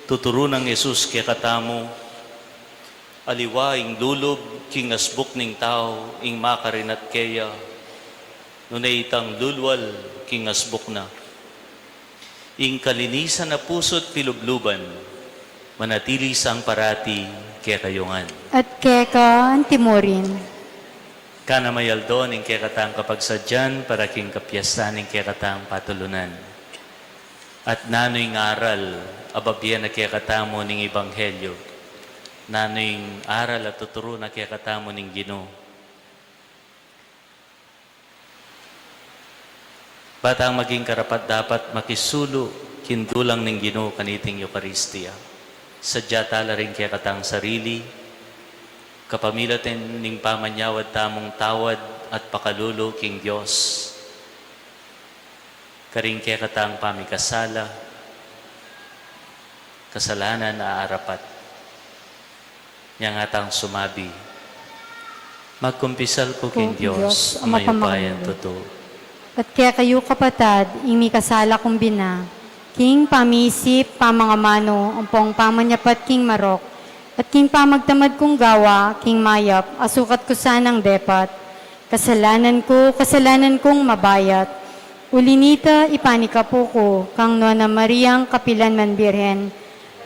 tuturu nang Jesus kekatamu, aliwa ing lulub king asbuk ning tau ing makarinat keya, nune itang lulwal king asbuk na. Ing kalinisan a pusu't pilubluban, manatili sang parati kekayu ngan. At keka antimurin. Kanita mayap a aldo ning kekatang kapagsadyan para king kapiestan ning kekatang patulunan. At nanu ing aral a babie na kekatamu ning Ebanghelyo? Nanu ing aral a tuturu na kekatamu ning Ginu? Ba tang maging karapat-dapat makisulu king dulang ning Ginu kaniting Eukaristia, sadya tala ring kekatang sarili, kapamilatan ning pamanyawad tamung tawad at pakalulu king Dios, karing kekatang pamikasala, kasalanan a arapat. Nya ngatang sumabi, magkumpisal ku king Dios a mayupaya at tutu. At kekayu kapatad, ing mikasala kung bina, king pamisip, pamangamanu, ampong pamanyapat king marok, at king pamagtamad kung gawa king mayap, asukat ku sanang depat. Kasalanan ku, kasalanan kung mabayat. Uli nita, ipanikapu ku kang Nuan a Mariang kapilan man Birhen,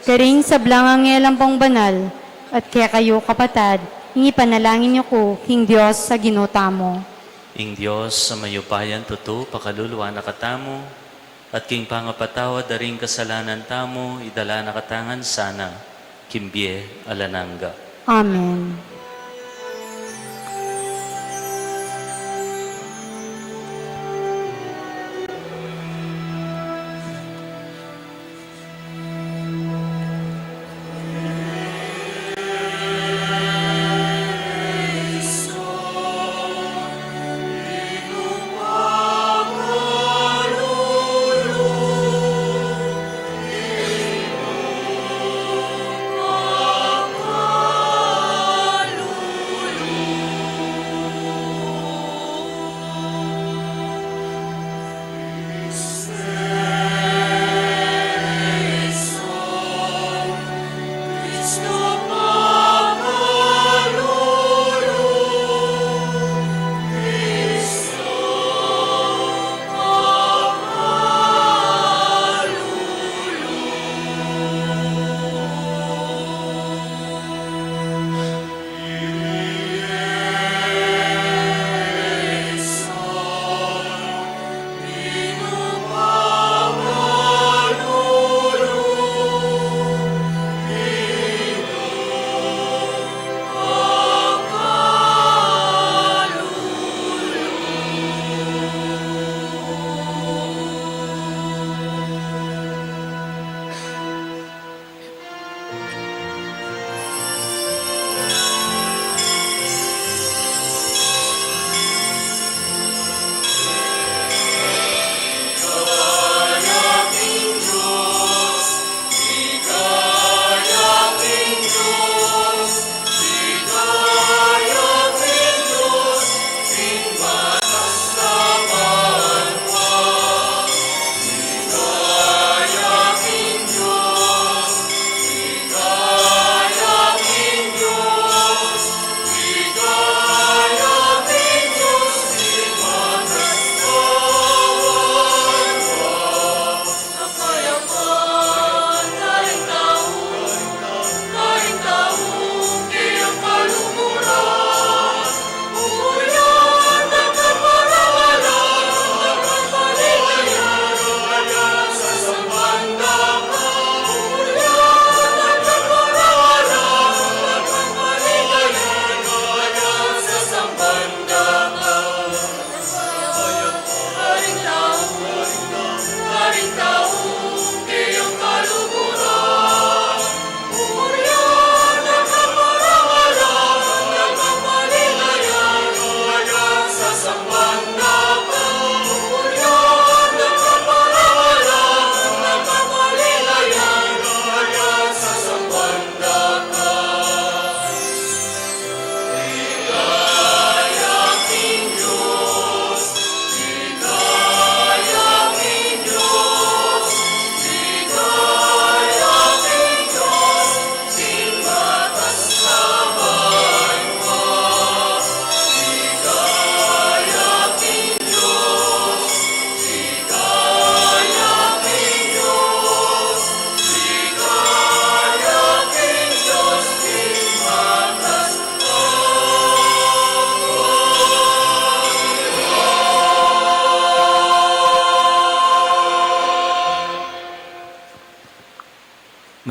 karing sablang anghel ampong banal, at kekayu kapatad, ing ipanalangin yu ku king Dios a Ginu tamu. Ing Dios a mayupaya at tutu pakaluluan na katamu, at king pangapatawad da ring kasalanan tamu, idala na katamu ngan sana king bie alang angga. Amen.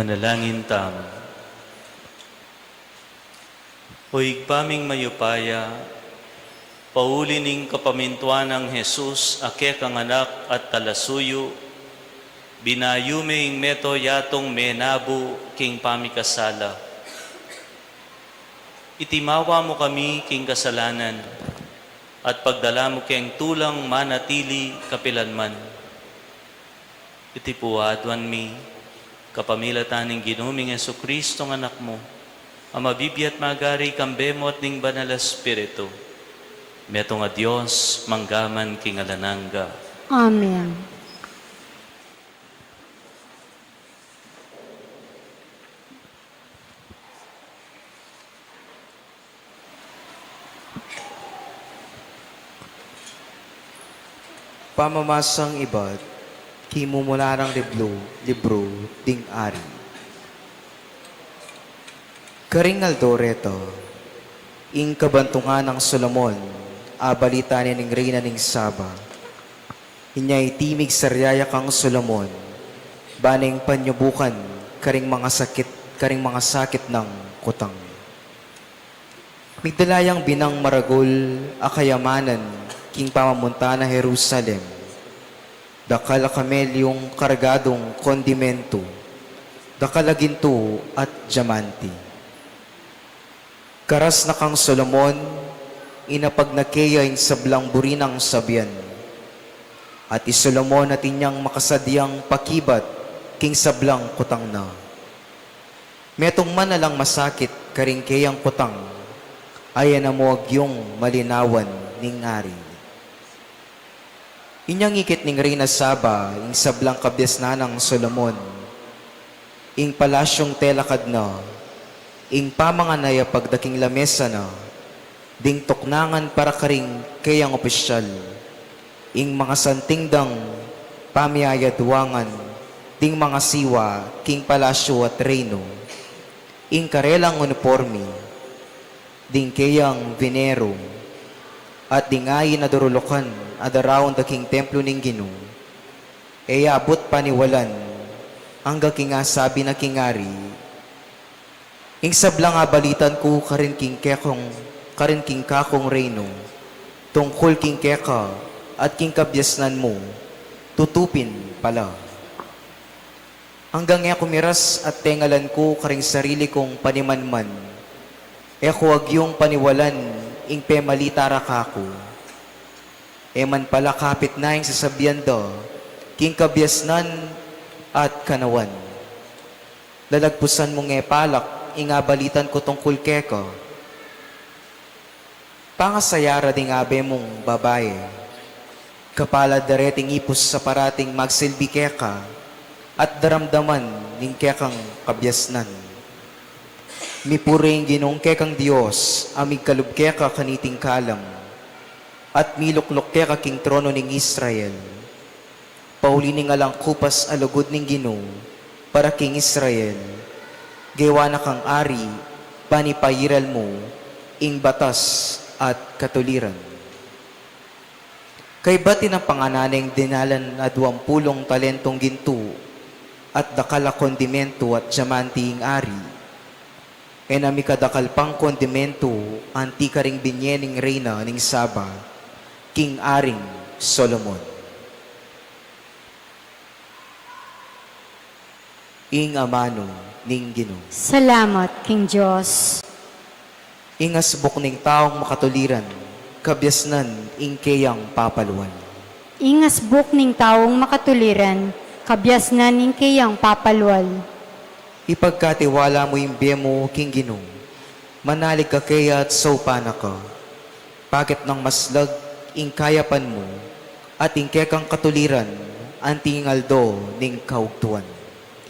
Manalangin tamu. O Ibpa ming mayupaya, pauli ning kapamintuan nang Jesus a kekang Anak at talasuyu, binayu me ing mabilug a menabu king pamikasala. Itimawa mu kami king kasalanan, at pagdala mu keng tulang manatili kapilanman. Iti pu aduan mi, kapamilatan ning Ginu ming Jesucristo a Anak mu, a mabibie at magari kambe mu at ning Banal a Espiritu, metung a Dios, mangga man king alang angga. Amen. Pamamasang ibat king mumulalang libru, libru ding Ari. Karing aldo reta, ing kabantungan nang Solomon, abalita ne ning reyna ning Saba. Inya iti migsarya ya kang Solomon, ba neng panyubukan karing mangasakit, karing mangasakit nang kutang. Migdala yang binang maragul a kayamanan king pamamunta na Jerusalem. Dakal a kamelyung kargadung kondimentu, dakal a gintu at diamante. Karas na kang Solomon, inapagnake ya ing sablang buri nang sabian. At i Solomon atin yang makasadyang pakibat king sablang kutang na. Metung man alang masakit karing keyang kutang, a e na mu agyung malinawan ning ari. Inyang ikit ning reyna Saba ing sablang kabiasnan nang Solomon, ing palasyung telakad na, ing pamangan a yapagda king lamesa na, ding tuknangan para karing keyang opisyal, ing mangasanting dang pamiyayaduangan ding mangasiwa king palasyu at reynu, ing karelang uniporme, ding keyang venero, at ding ain a durulukan a daraun da king templu ning Ginu, e abut paniwalan angga king asabi na king ari, ing sablang abalitan ku karin king kekung, karin king kakung reynu, tungkul king keka at king kabiasnan mu, tutu pin pala. Anggang e ku miras at tengalan ku karing sarili kung panimanman, e ku agyung paniwalan ing pemalita ra kaku. E man pala kapit na ing sasabian da king kabiasnan at kanawan. Lalagpusan mung e palak ing abalitan ku tungkul keka. Pangasaya ra ding abe mung babai. Kapalad da reting ipus a parating magsilbi keka at daramdaman ning kekang kabiasnan. Mipuri ing Ginung kekang Dios a migkalub keka kaniting kalam at milukluk keka king trono ning Israel. Pauli ning alang kupas a lugud ning Ginu para king Israel, gewa na kang ari, ban ipairal mu ing batas at katuliran. Kaybat ing panganan neng dinalan a duang pulung talentung gintu at dakal a kondimentu at diamante ing ari, e na mikadakal pang kondimentu anti karing binye ning reyna ning Saba king aring Solomon. Ing amanu ning Ginu. Salamat king Dios. Ing asbuk ning taung makatuliran, kabiasnan ing keyang papalual. Ing asbuk ning taung makatuliran, kabiasnan ing keyang papalual. Ipagkatiwala mu ing bie mu king Ginu, manalig ka keya at saupan na ka. Bakit nang maslag ing kayapan mu, at ing kekang katuliran, anti ing aldo ning kaugtuan.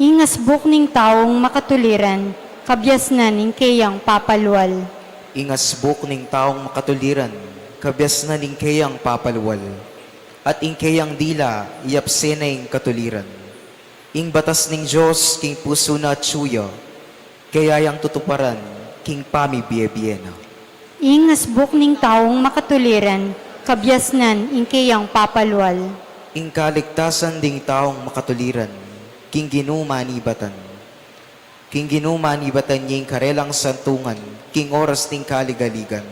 Ing asbuk ning taung makatuliran, kabiasnan ing keyang papalual. Ing asbuk ning taung makatuliran, kabiasnan ing keyang papalual. At ing keyang dila, iyapse na ing katuliran. Ing batas ning Dios king pusu na atyu ya, keya yang tutuparan king pamibie-bie na. Ing asbuk ning taung makatuliran, kabiasnan ing keyang papalual. Ing kaligtasan ding taung makatuliran, king Ginu manibatan. King Ginu manibatan ye ing karelang santungan, king oras ning kaligaligan.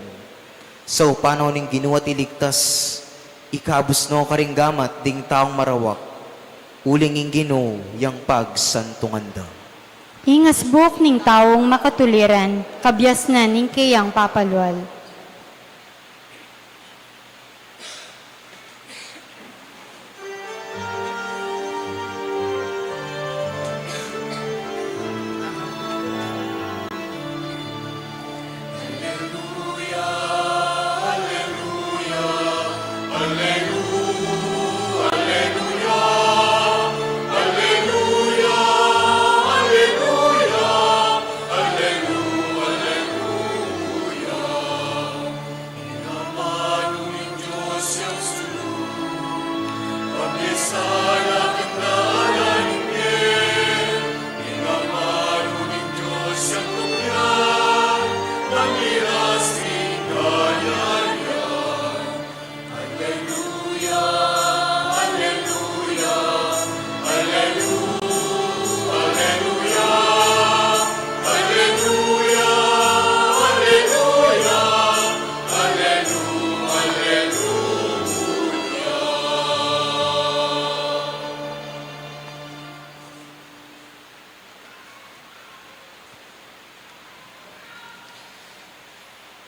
Saupan no ning Ginu at iligtas, ikabus no karing gamat ding taung marawak, uling ing Ginu yang pagsantungan da. Ing asbuk ning taung makatuliran, kabiasnan ning keyang papalual.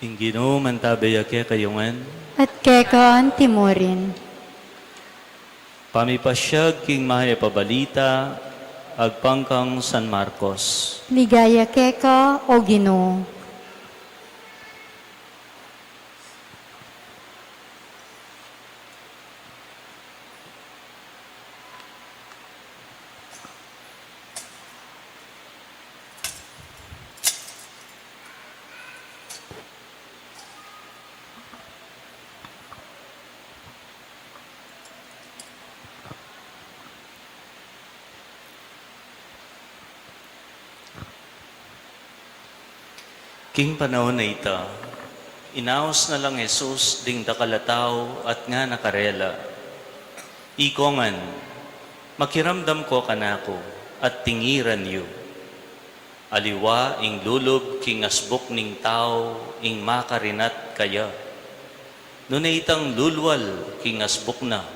Ing Ginu mantabe ya kekayu ngan. At keka antimurin. Pamipasyag king Mayap a Balita agpang kang San Marcos. Ligaya keka, O Ginu. King panaun a ita, inaus na lang Jesus ding dakal a tau at ngana karela, "Ikongan, makiramdam ko kanaku at tingiran yu. Aliwa ing lulub king asbuk ning tau ing makarinat kaya, nune itang lulwal king asbuk na."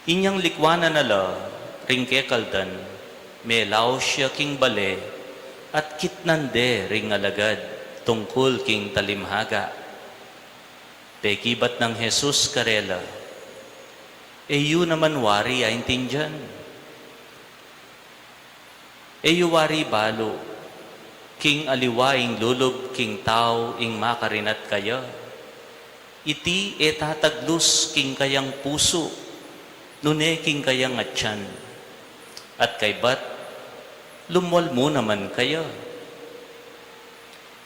Inyang likwanan na la ring kekaldan, melaus ya king bale at kitnan de ring alagad tungkul king talimhaga. Pekibat nang Jesus karela, "E yu naman wari aintindian? E yu wari balu king aliwa ing lulub king tau ing makarinat kaya? Iti e tataglus king kayang pusu, nune king kayang atian. At kaybat, lumwal mu naman kaya."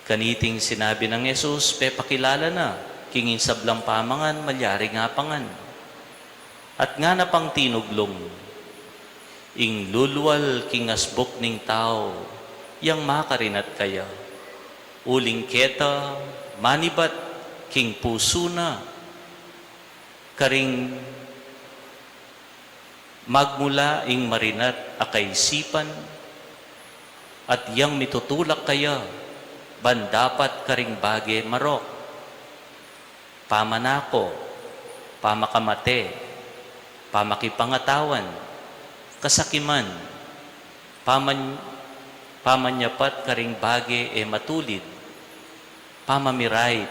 Kaniting sinabi nang Jesus, pepakilala na king ing sablang pamangan malyari ngan apangan. At ngana pang tinuglung, "Ing lulwal king asbuk ning tau yang makarinat kaya, uling keta manibat king pusu na, karing magmula ing marinat a kaisipan, at yang mitutulak kaya ban dapat karing bage marok, pamanako, pamakamate, pamakipangatawan, kasakiman, paman-, pamanyapat karing bage e matulid, pamamirait,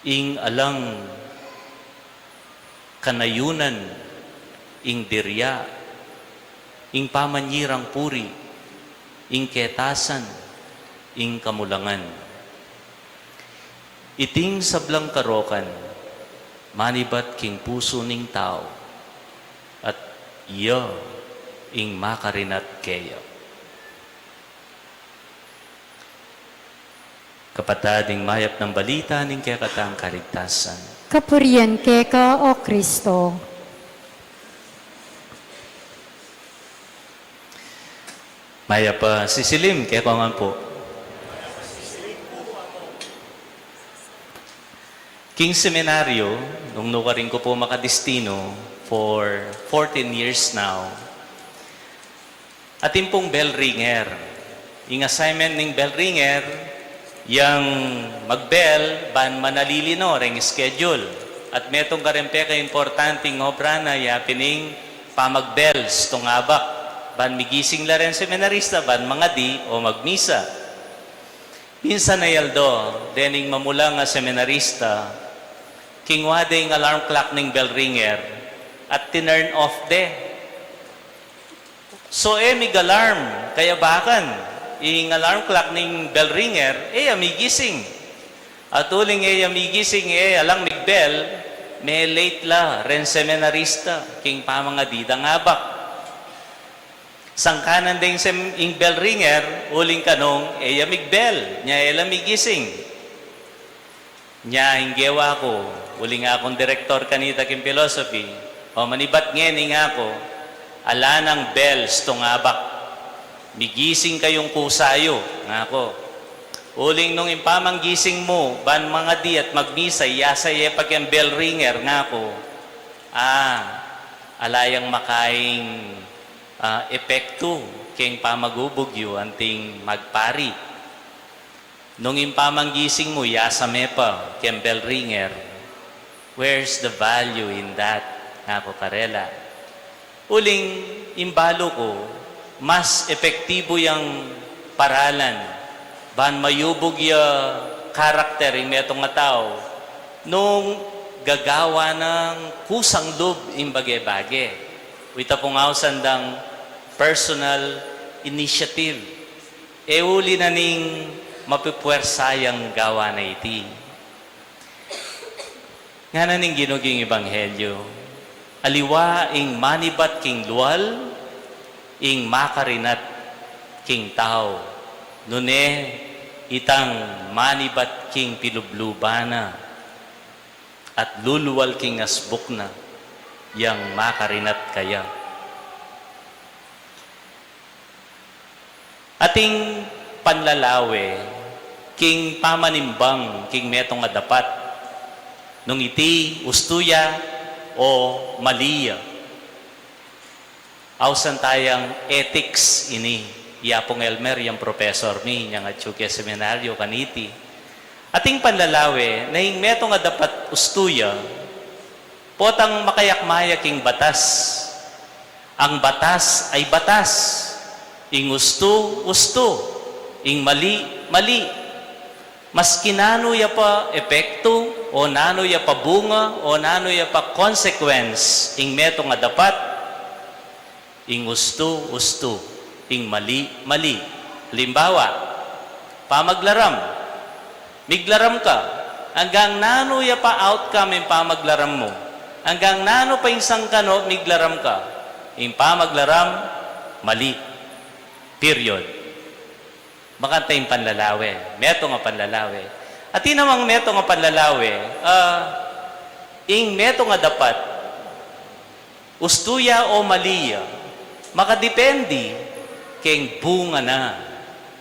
ing alang kanayunan, ing dirya, ing pamanyirang puri, ing ketasan, ing kamulangan. Iting sablang karokan manibat king pusu ning tau, at iya ing makarinat keya." Kapatad, ing mayap nang balita ning kekatang kaligtasan. Kapurian keka, O Kristo. Mayap a sisilim kekongan pu. King seminaryo, nung nukarin ku pu makadistino for fourteen years now, Atin pung bell ringer. Ing assignment ning bell ringer, yang magbell ban manalili no reng schedule. At metung kareng pekaimportanting obra na ya pin ing pamagbells tung abak, ban migising la reng seminarista ban mangadi o magmisa. Minsan a aldo, dening mamulang a seminarista, kingwa de ing alarm clock ning bell ringer at tinurn off de. So, e mig-alarm, kaya bakan ing alarm clock ning bell ringer, e ya migising. At uling e ya migising, e ya lang migbell, me-late la reng seminarista king pamangadi dang abak. Sangkanan deng sem-, ing bell ringer, uling kanung e ya migbell, nya e la migising. Nya ing gewa ku, uling akung direktor kanita king philosophy, o manibat ngeni, ngaku, ala nang bells tung abak. Migising kayung kusa yu, ngaku. Uling nung ing pamanggising mu ban mangadi at magmisa, iyasa ye pa keng bell ringer, ngaku, a, ala yang makaing, a, epektu keng pamagubug yu anting magpari. Nung ing pamanggising mu, iyasa me pa keng bell ringer, where's the value in that? Ngaku karela. Uling ing balu ku, mas epektibu yang paralan ban mayubug ya karakter ing metung a tau nung gagawa nang kusang lub ing bage-bage. Ita pung ausan dang personal initiative. E uli na ning mapipuersa yang gawa na iti. Ngana ning Ginu king Ebanghelyo, aliwa ing manibat king lual, ing makarinat king tau, nune itang manibat king pilubluban na at lulual king asbuk na, yang makarinat kaya. Ating panlalawe king pamanimbang king metung a dapat, nung iti ustu ya o mali ya. Ausan tayang ethics ini, i Apung Elmer yang professor mi, inyang atyu ke seminaryo kaniti. Ating panlalawe na ing metung a dapat ustu ya, potang makayakma ya king batas. Ang batas ay batas. Ing ustu, ustu. Ing mali, mali. Maski nanu ya pa epektu, o nanu ya pa bunga, o nanu ya pa consequence, ing metung a dapat, ing ustu, ustu. Ing mali, mali. Halimbawa, pamaglaram. Miglaram ka. Anggang nanu ya pa outcome ing pamaglaram mu? Anggang nanu pa ing sangkanu miglaram ka? Ing pamaglaram, mali. Period. Makanta ing panlalawe, metung a panlalawe. Atin namang metung a panlalawe, a, ing metung a dapat, ustu ya o mali ya, makadepende keng bunga na,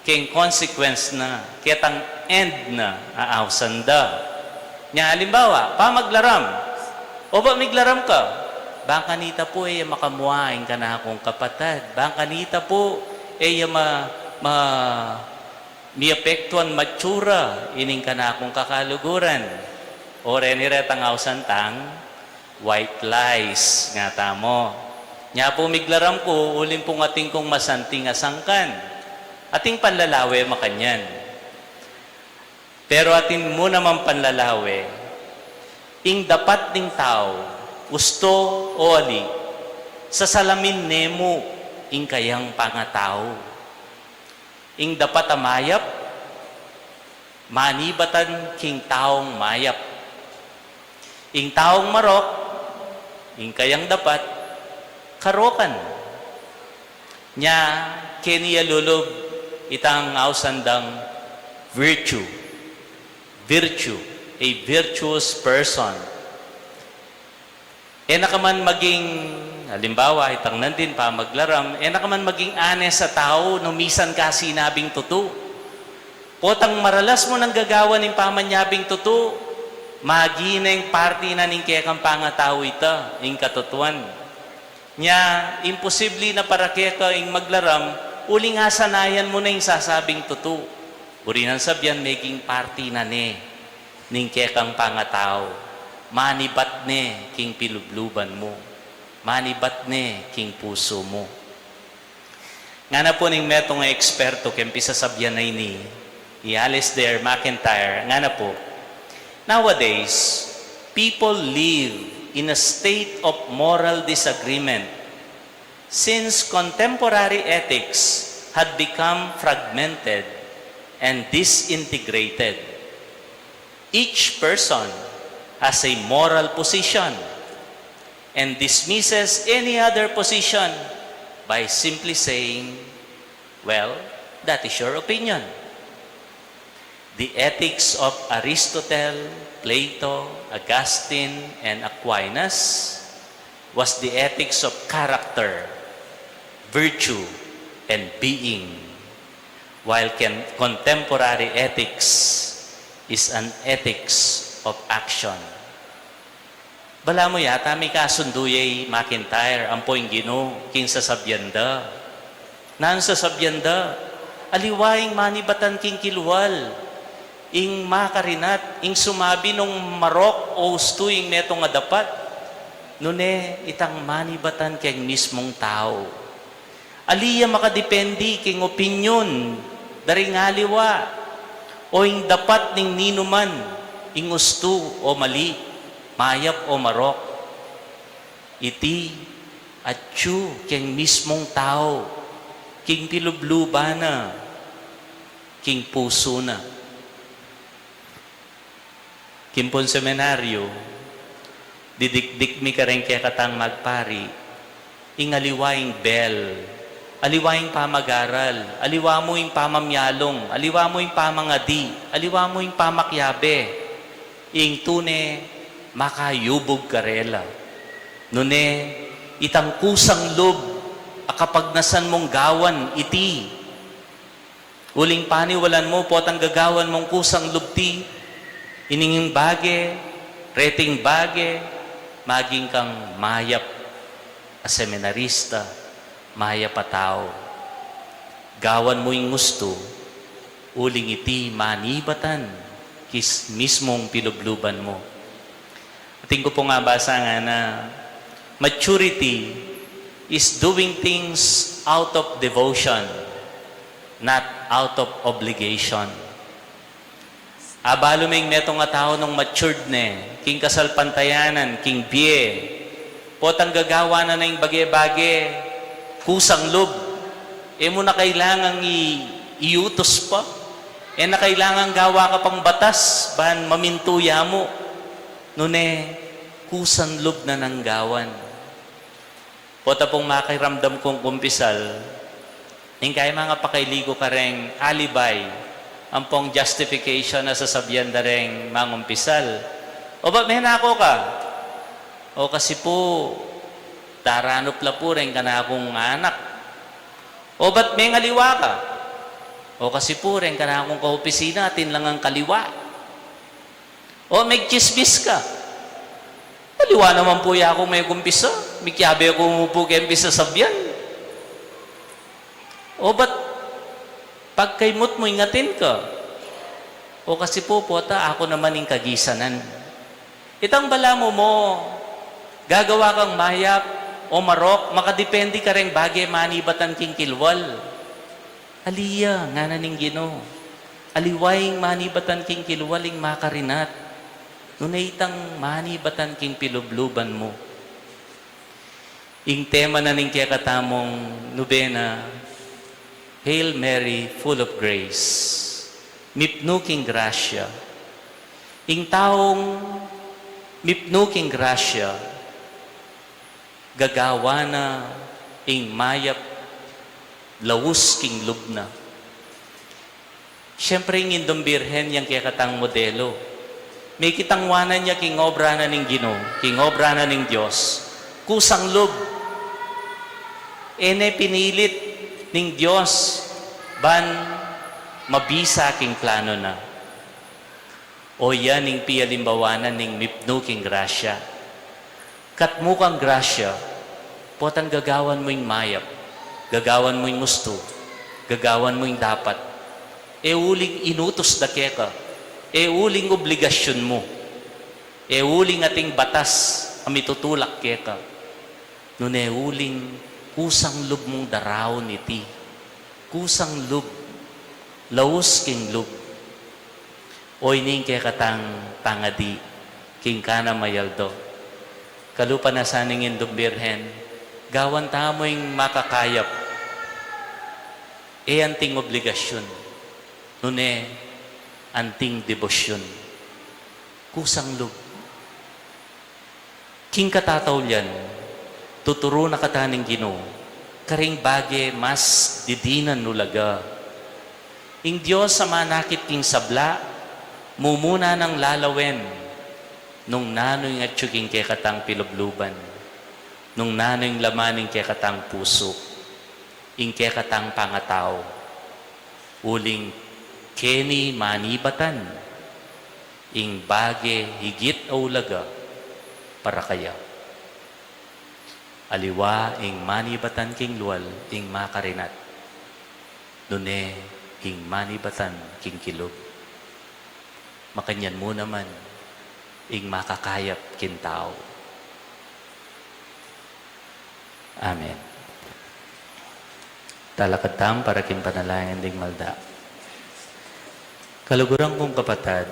keng consequence na, ketang end na a ausan da. Nya halimbawa, pamaglaram. O ba miglaram ka? Bang kanita pu e ya makamua ing kanakung kapatad. Bang kanita pu e ya ma-, ma-, miapektuan matsura ining kanakung kakaluguran. O reni retang ausan tang white lies, nga tamu. Nya pu miglaram ku, uling pung atin kung masanting a sangkan. Ating panlalawe makanyan. Pero atin mu namang panlalawe, ing dapat ning tau, ustu o ali, sasalamin ne mu ing kayang pangatau. Ing dapat a mayap, manibatan king taung mayap. Ing taung marok, ing kayang dapat, karokan. Nya keni ya lulub itang ausan dang virtue. Virtue, a virtuous person. E na ka man maging, halimbawa, itang nandin pamaglaram, e na ka man maging honest a tau nung misan ka sinabing tutu. Potang maralas mu nang gagawan ing pamanyabing tutu, maging parte na ning kekang pangatau ita, ing katutuan. Nya, imposible na para keka ing maglaram, uling asanayan mu na ing sasabing tutu. Buri nang sabyan, meging parti na ne ning kekang pangatau. Manibat ne king pilubluban mu. Manibat ne king pusu mu. Ngana pu ning metung a eksperto king pisasabyan a ini, i Alasdair MacIntyre, ngana pu, "Nowadays, people live in a state of moral disagreement since contemporary ethics had become fragmented and disintegrated. Each person has a moral position and dismisses any other position by simply saying, 'Well, that is your opinion.' The ethics of Aristotle, Plato, Augustine, and Aquinas was the ethics of character, virtue, and being, while con- contemporary ethics is an ethics of action." Balamu yata mikasundu ya i MacIntyre ampo ing Ginu king sasabyan da. Nanu ing sasabyan da? Aliwa ing manibatan king kilwal, ing makarinat, ing sumabi nung marok o ustu ing metung a dapat. Nune itang manibatan keng mismung tau. Ali ya makadepende king opinyon da ring aliwa o ing dapat ning ninuman, ing ustu o mali, mayap o marok. Iti atyu keng mismung tau, king pilubluban na, king pusu na. King pung seminaryo, didikdik mi kareng kekatang magpari, ing aliwa ing bell, aliwa ing pamagaral, aliwa mu ing pamamyalung, aliwa mu ing pamangadi, aliwa mu ing pamakiabe, ing tune makayubug karela. Nune, itang kusang lub a kapagnasan mung gawan iti. Uling paniwalan mu, potang gagawan mung kusang lub ti, ining bage, reting bage, maging kang mayap a seminarista, mayap a tau. Gawan mu ing ustu, uling iti manibatan kis mismung pilubluban mu. Atin ku pung abasa ngana, "Maturity is doing things out of devotion, not out of obligation." Abalu meng metung a tau nung matured ne, king kasalpantayanan, king bie, potang gagawan na ning bage-bage, kusang lub, e mu na kailangang i-, iutus pa, e na kailangang gawa ka pang batas, ban mamintu ya mu. Nune, kusang lub na nang gawan. Pota pung makiramdam kung kumpisal, ning kaya mangapakaili ku kareng alibi, ampong justification a sasabyan da reng mangumpisal. O bat menako ka? O kasi pu, daranup la pu reng kanakung anak. O bat mengaliwa ka? O kasi pu, reng kanakung kaopisina, atin lang ang kaliwa. O megtsismis ka? Aliwa naman pu ya kung megumpisa, mikiabe ku mu pu keng pisasabyan. O bat pagkaimut mu ing atin ka? O kasi pu, pota, aku naman ing kagisanan. Itang balamu mu, gagawa kang mayap o marok, makadepende kareng bage manibatan king kilwal. Ali ya, ngana ning Ginu, aliwa ing manibatan king kilwal ing makarinat. Nune itang manibatan king pilubluban mu. Ing tema na ning kekatamung nobena, Hail Mary, full of grace. Mipnu king grasya. Ing taung mipnu king grasya, gagawan na ing mayap laus king lub na. Siyempre, ing Indung Birhen yang kekatang modelo. Mikitang wanan ya king obra na ning Ginu, king obra na ning Dios. Kusang lub. E ne pinilit ning Dios ban mabisa king plano na. O yan ing pialimbawanan ning mipnu king grasya. Katmu kang grasya, Potang gagawan mu ing mayap, gagawan mu ing ustu, gagawan mu ing dapat. E uling inutus da keka, e uling obligasyun mu, e uling ating batas a mitutulak keka, nune uling kusang lub mung daraun iti, kusang lub, laus king lub. O ini ing kekatang pangadi king Cana mayaldo. Kalupa na sana ning Indung Birhen, gawan tamu ing makakayap. E anting obligasyun, nune anting debosyun. Kusang lub. King katataulian, tuturu na kata ning Ginu karing bage mas didinan ulaga. Ing Dios a manakit king sabla, mumuna nang lalawen nung nanu ing atyu king kekatang pilubluban, nung nanu ing laman ning kekatang pusu, ing kekatang pangatau, uling keni manibatan ing bage higit a ulaga para kaya. Aliwa ing manibatan king lual ing makarinat, nune ing manibatan king kilub. Makanyan mu naman ing makakayap king tau. Amen. Talakad tamu para king panalangin ding malda. Kaluguran kung kapatad,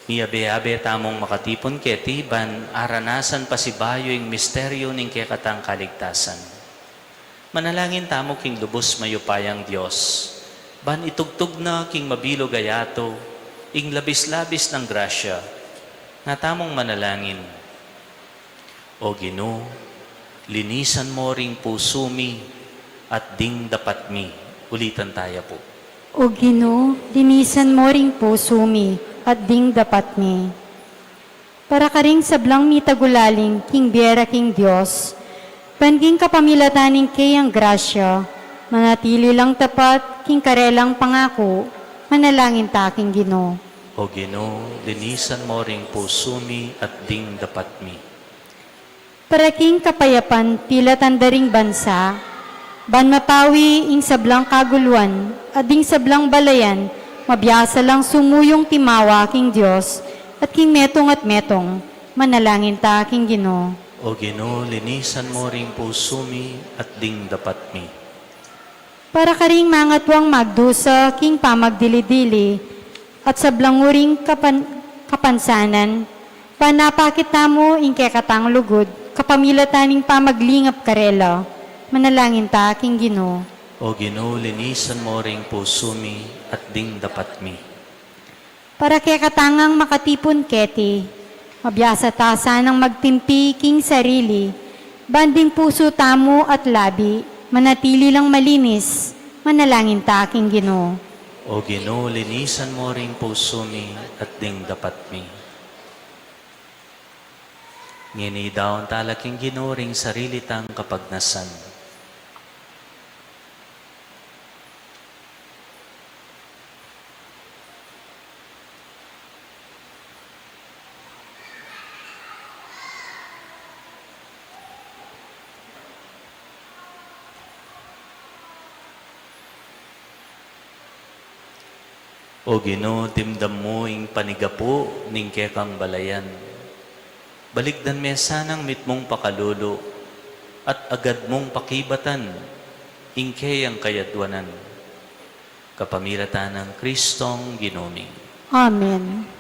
miyabe-abe tamung makatipun keti ban aranasan pasibayu ing misteryu ning kekatang kaligtasan. Manalangin tamu king lubus mayupayang Dios, ban itugtug na king mabilug a yatu ing labis-labis nang grasya. Nga tamung manalangin. O Ginu, linisan mo ring pusu mi at ding dapat mi. Ulitan taya pu. O Ginu, linisan mo ring pusu mi at ding dapat mi. Para karing sablang mitagulaling king bie ra king Dios, ban king kapamilatan ning keyang grasya, manatili lang tapat king karelang pangaku, manalangin ta king Ginu. O Ginu, linisan mo ring pusu mi at ding dapat mi. Para king kapayapan pilatan da ring bansa, ban mapawi ing sablang kaguluan, at ding sablang balayan, mabiasa lang sumuyung timawa king Dios, at king metung at metung, manalangin ta king Ginu. O Ginu, linisan mo ring pusu mi at ding dapat mi. Para karing mangatuang magdusa king pamagdili-dili at sablang uring kapan-, kapansanan, ban mapakit tamu ing kekatang lugud, kapamilatan ning pamaglingap karela, manalangin ta king Ginu. O Ginu, linisan mo ring pusu mi at ding dapat mi. Para kekatang makatipun keti, mabiasa ta sanang magtimpi king sarili, ban ding pusu tamu at labi, manatili lang malinis, manalangin ta king Ginu. O Ginu, linisan mo ring pusu mi at ding dapat mi. Ngeni idaun tala king Ginu ring sarili tang kapagnasan. O Ginu, dimdam mu ing panigapu ning kekang balayan. Balikdan me sanang mitmung pakalulu at agad mung pakibatan ing keyang kayadwanan. Kapamilatan nang Kristong Ginu mi. Amen.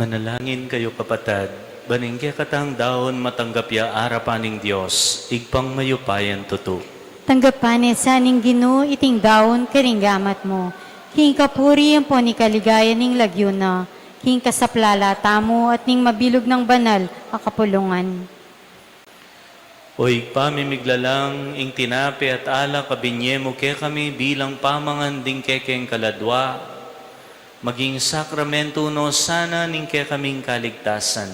Manalangin kayu, kapatad, ban ing kekatang daun matanggap ya arapan ning Dios, Ibpang mayupayang tutu. Tanggapan ne sa ning Ginu iting daun karing gamat mu, king kapurian ampon king kaligayan ning lagyu na, king kasaplalan tamu at ning mabilug nang banal a kapulungan. O Ibpa mi miglalang, ing tinape at alak a binie mu kekami bilang pamangan ding kekeng kaladua, maging sakramentu no sana ning kekaming kaligtasan.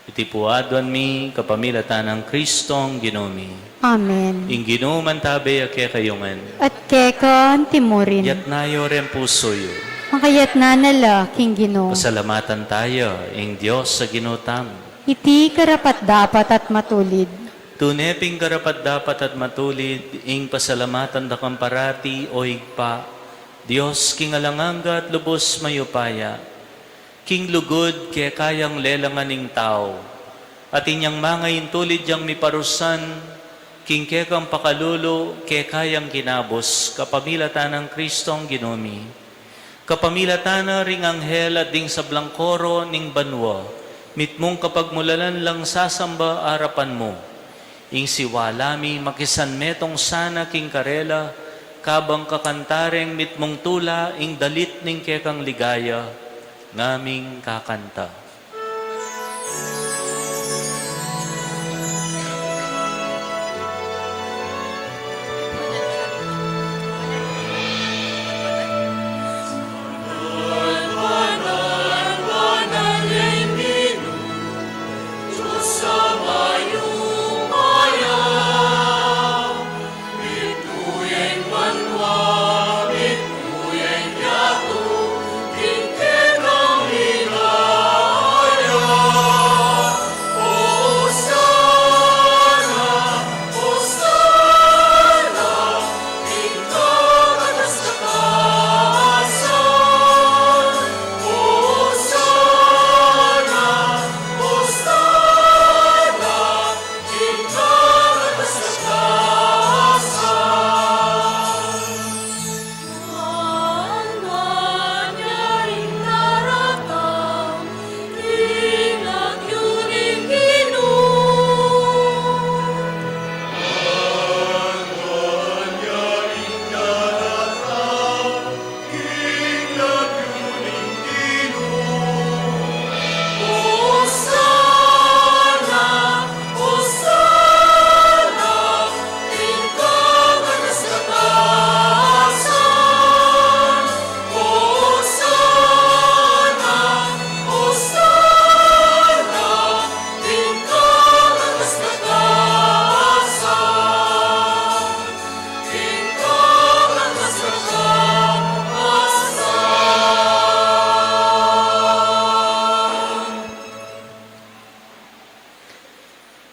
Iti pu aduan mi kapamilatan nang Kristong Ginu mi. Amen. Ing Ginu mantabe ya kekayu ngan. At keka antimurin. Yatna yu ring pusu yu. Makayatna na la king Ginu. Pasalamatan taya ing Dios a Ginu tamu. Iti karapat-dapat at matulid. Tune pin karapat-dapat at matulid ing pasalamatan da kang parati, O Ibpa, Dios king alang angga at lubus mayupaya, king lugud keka yang lelangan ing tau, at inyang manga intulid yang miparusan, king kekang pakalulu keka yang kinabus, kapamilatan nang Kristong Ginu mi. Kapamilatan na ring anghel at ding sablang koro ning banua, mitmung kapagmulalan lang sasamba arapan mu. Ing siwala mi makisanmetung sana king karela, kabang kakanta reng mitmung tula ing dalit ning kekang ligaya, ngaming kakanta.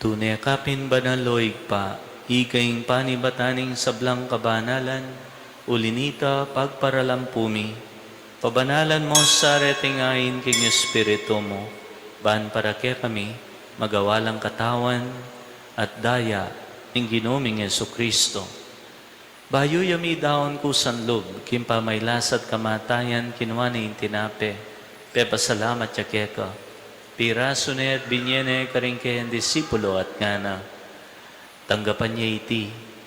Tune ka pin banal, o Ibpa, ika ing panibatan ning sablang kabanalan, uli na nita pagparalampu mi, pabanalan mu sa reting ain king Espiritu mu, ban para kekami magawa lang katawan at daya ning Ginu ming Jesucristo. Bayu ya midaun kusan lub king pamagkasakit at kamatayan, kinua ne ing tinape, pepasalamat ya keka, pirasu ne at binie ne karing keyang disipulo at ngana: Tanggapan ye iti,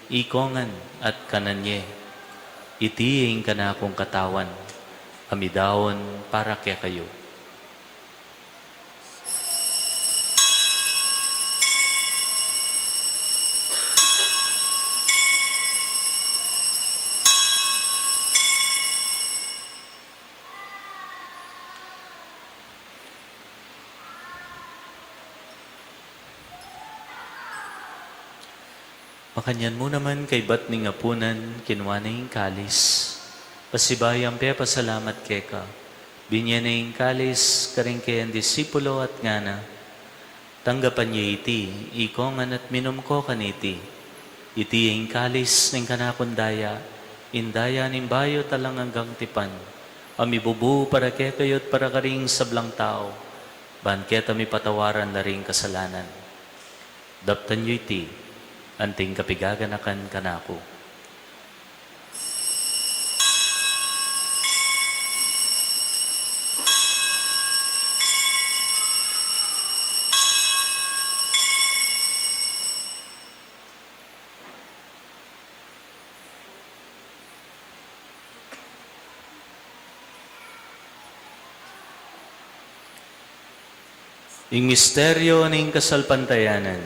ikongan at kanan ye. Iti ing kanakung katawan, a midaun para kekayu. Makanyan mu naman kaybat ning apunan, kinua ne ing kalis, pasibayu yang pepasalamat keka, binie ne ing kalis karing keyang disipulo at ngana: Tanggapan ye iti, ikongan at minum ko kaniti. Iti ing kalis ning kanakung daya, ing daya ning bayu at alang anggang tipan, a mibubu para kekayu at para karing sablang tau, ban keta mipatawaran la ring kasalanan. Daptan yu iti, anting kapigaganakan kanaku. Ing misteryo ning kasalpantayanan.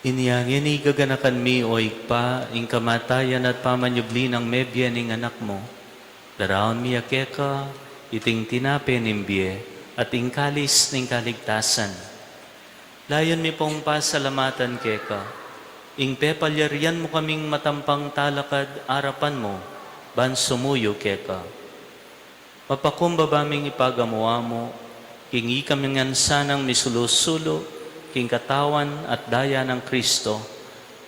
Inya ngeni gaganakan mi, o Ibpa, ing kamatayan at pamanyubli nang mebie ning Anak mu. Daraun mi ya keka iting tinape ning bie at ing kalis ning kaligtasan. Layun mi pong pasalamatan keka ing pepalyarian mu kaming matampang talakad arapan mu ban sumuyu keka. Mapakumbaba ming ipagamu-amu king ikami ngan sanang misulu-sulu king katawan at daya nang Kristo,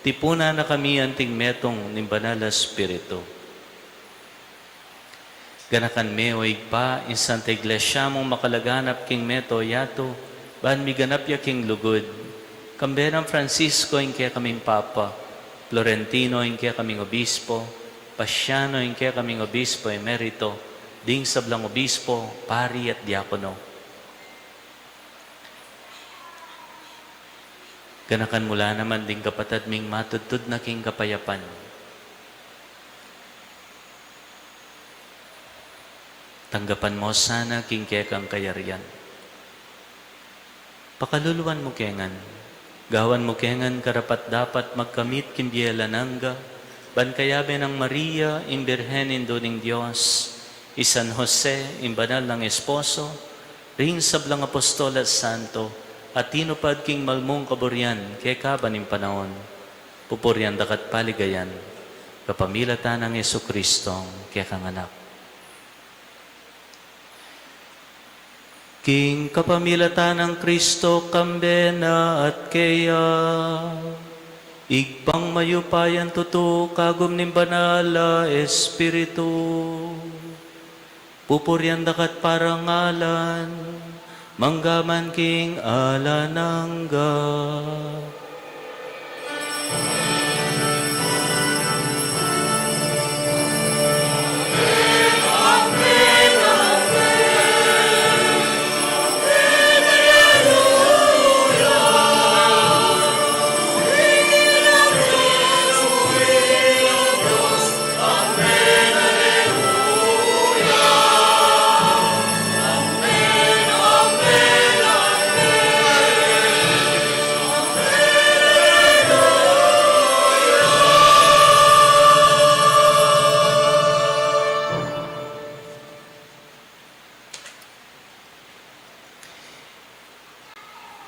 tipunan na kami anting metung ning Banal a Espiritu. Ganakan me, o Ibpa, ing Santa Iglesia mung makalaganap king mabilug a yatu, ban miganap ya king lugud, kambe nang Francisco ing kekaming Papa, Florentino ing kekaming Obispo, Paciano ing kekaming Obispo Emerito, ding sablang obispo, pari at diakono. Ganakan mu la naman ding kapatad ming matudtud na king kapayapan. Tanggapan mu sana king kekang kayarian. Pakaluluan mu ke ngan, gawan mu ke ngan karapat-dapat magkamit king bie alang angga, ban kayabe nang Maria, ing Birhen Indu ning Dios, i San Jose, ing banal nang esposo, ring sablang apostol at santo, a tinupad king malmung kaburian kekaban ning panaun, pupurian da ka't paligayan, kapamilatan nang Jesucristong kekang Anak. King kapamilatan nang Kristo, kambe na at keya, Ibpang mayupayang tutu, kagum ning Banal a Espiritu, pupurian da ka't parangalan, mangga man king alang angga.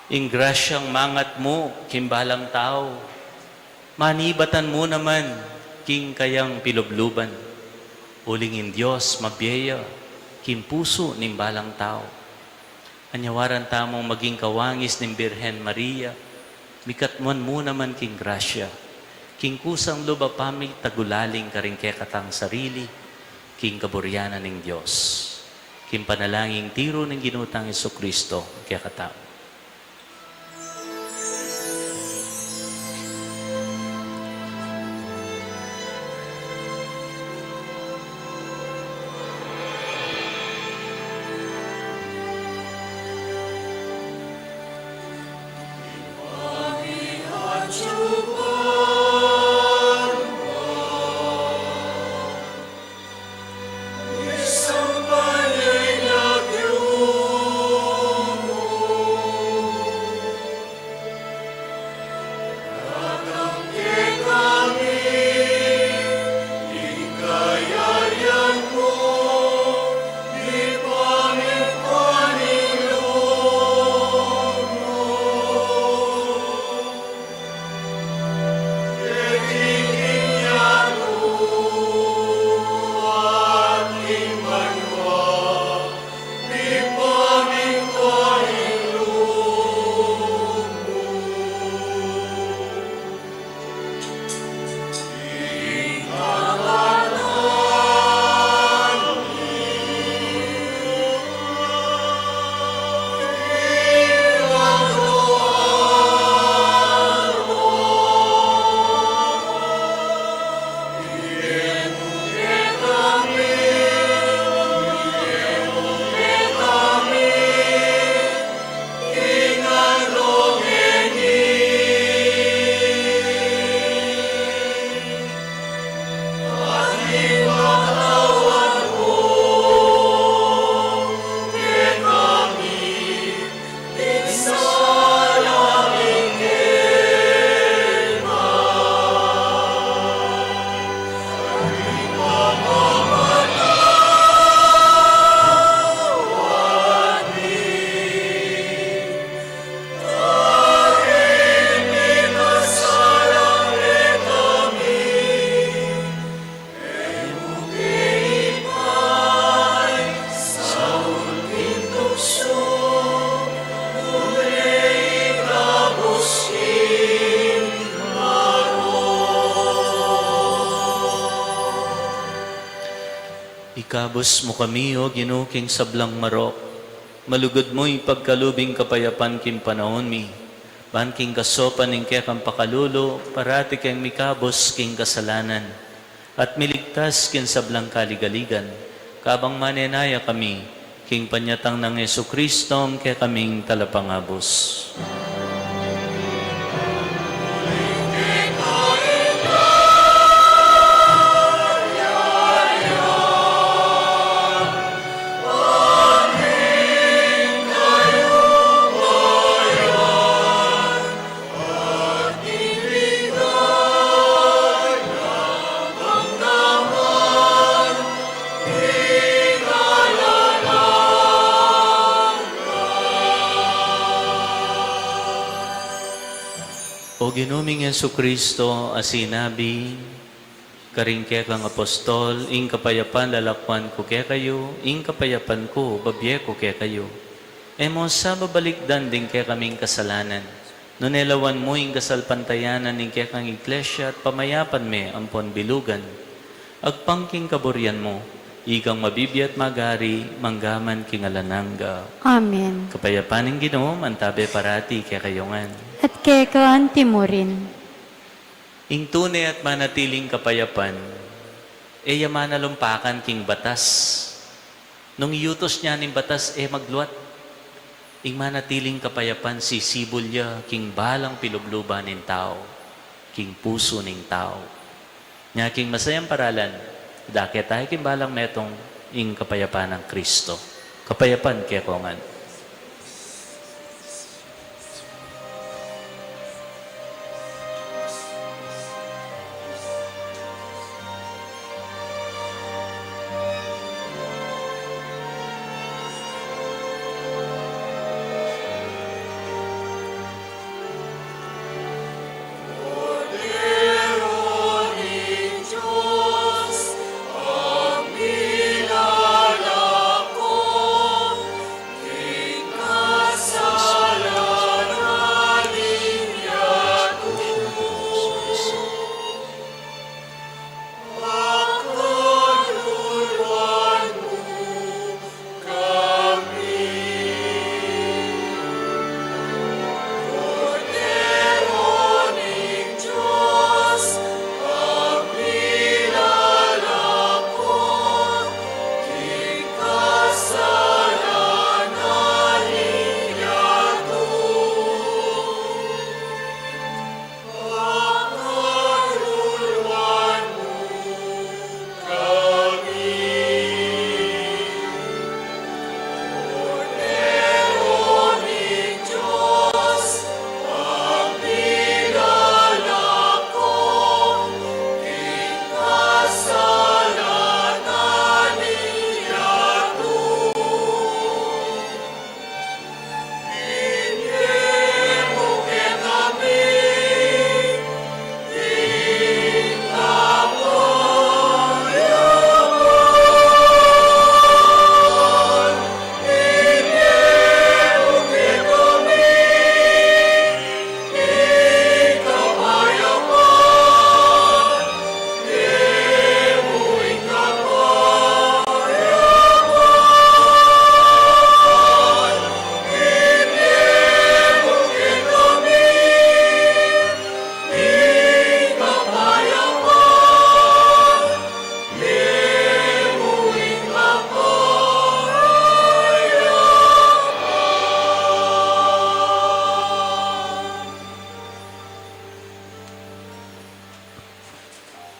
Ing grasyang mangatmu king balang tau, manibatan mu naman king kayang pilubluban. Uling ing Dios mabie ya king pusu ning balang tau. Anyawaran tamung maging kawangis ning Birhen Maria, mikatmuan mu naman king grasya, king kusang lub a pamagtagulaling karing kekatang sarili, king kaburian na ning Dios. King panalangin tiru ning Ginu tang Jesucristo kekatamu. Ikabus mu kami, O Ginu, king sablang marok. Malugud mu ipagkalub ing kapayapan king panaun mi. Ban king kasaupan ning kekang pakalulu, parati keng mikabus king kasalanan at miligtas king sablang kaligaligan, kabang manenaya kami king panyatang nang Jesucristo, a kekaming Talapangabus. O Ginu ming Jesucristo, a sinabi karing kekang apostol, ing kapayapan lalakwan ku kekayu, ing kapayapan ku babie ku kekayu. E mu sa babalikdan ding kekaming kasalanan, nune lawan mu ing kasalpantayanan ning kekang Iglesia at pamayapan me ampon bilugan. Agpang king kaburian mu, ikang mabibie at magari, mangga man king alang angga. Amen. Kapayapan ning Ginu, mantabe parati kekayu ngan. At keka anti mu rin. Ing tune at manatiling kapayapan, e ya manalumpakan king batas. Nung iyutus ne ning batas, e magluat. Ing manatiling kapayapan sisibul ya king balang pilubluban ning tau, king pusu ning tau. Nya king masayang paralan, dakit tamu king balang metung ing kapayapan nang Kristo. Kapayapan kekongan.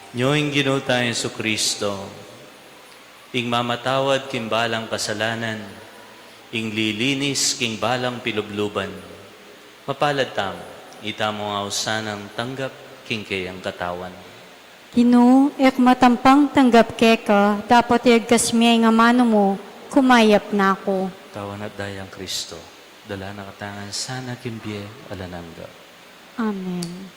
Nyo ing Ginu tang Jesucristo, ing mamatawad king balang kasalanan, ing lilinis king balang pilubluban. Mapalad tamu, itamu ngan sanang tanggap king keyang katawan. Ginu, e ku matampang tanggap keka, dapot iyagkas mu ing amanu mu, kumayap na ku. Katawan at dayang Kristo, dala na katamu ngan sana king bie alang angga. Amen.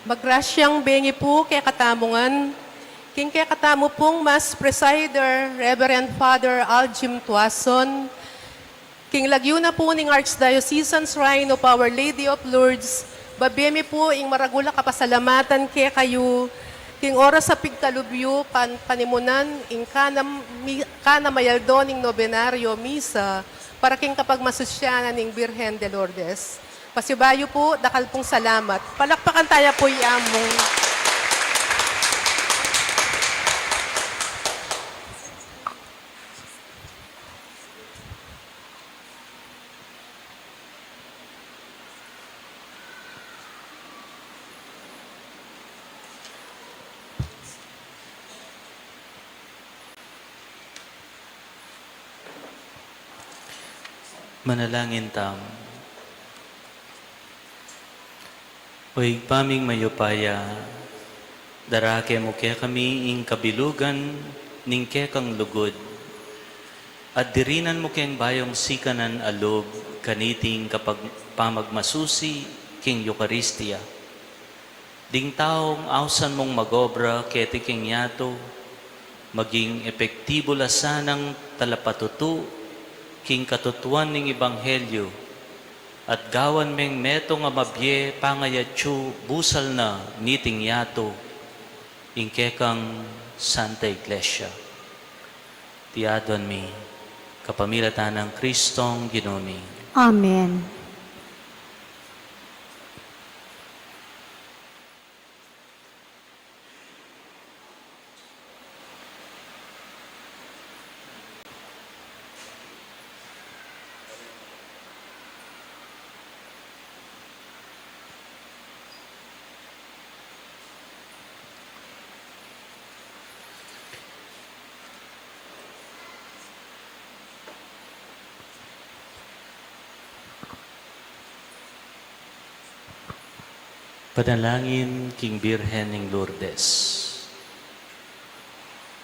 Magrasyang bengi pu kekatamu ngan, king kekatamu pung Mass Presider, Reverend Father Aljim Tuason, king lagyu na pu ning Archdiocesan Shrine of Our Lady of Lourdes, babie mi pu ing maragul a kapasalamatan kekayu, king oras a pigkalub yu, pan-, panimunan, ing kanam-, mi-, kanamayaldo ning nobenaryo misa, para king kapagmasusyanan ning Birhen de Lourdes. Pasibayu pu, dakal pung salamat. Palakpakan taya pu i Among. Manalangin tamu. O Ibpa ming mayupaya, darake mu kekami ing kabilugan ning kekang lugud, at dirinan mu keng bayung sikanan a lub kaniting kapag-, pamagmasusi king Eukaristia. Ding taung ausan mung mag-obra keti king yatu, maging epektibu la sanang talapatutu king katutuan ning ebanghelyu, at gawan meng metung a mabie pangayatsu busal na niting yatu, ing kekang Santa Iglesia. Iti aduan mi kapamilatan nang Kristong Ginu mi. Amen. Panalangin king Birhen ning Lourdes.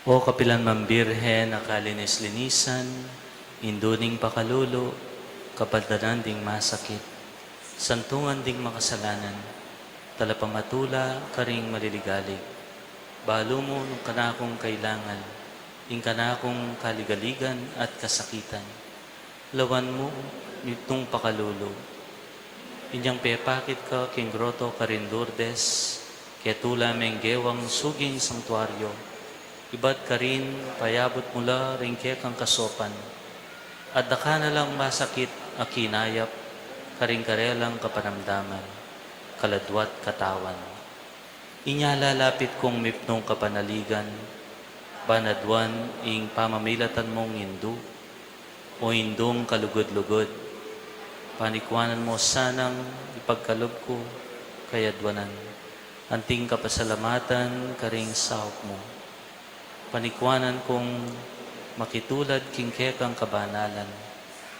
O kapilan mang Birhen a kalinis-linisan, indu ning pakalulu, kapaldanan ding masakit, santungan ding makasalanan, talapamatula karing maliligalig, balu mu nung kanakung kailangan ing kanakung kaligaligan at kasakitan. Lawan mu mitmung pakalulu. Inyang pepakit ka king groto karin Lourdes, ketula meng gewang suging sangtuaryo, ibat karin payabut mu la ring kekang kasopan, at daka na lang masakit a kinayap karing karelang kapanamdaman, kaladwa't katawan. Inya lalapit kung mipnung kapanaligan, ban aduan ing pamamilatan mung indu, o indung kalugud-lugud, panikuanan mu sanang ipagkalub ku kayaduanan, anting kapasalamatan karing saup mu. Panikuanan kung makitulad king kekang kabanalan,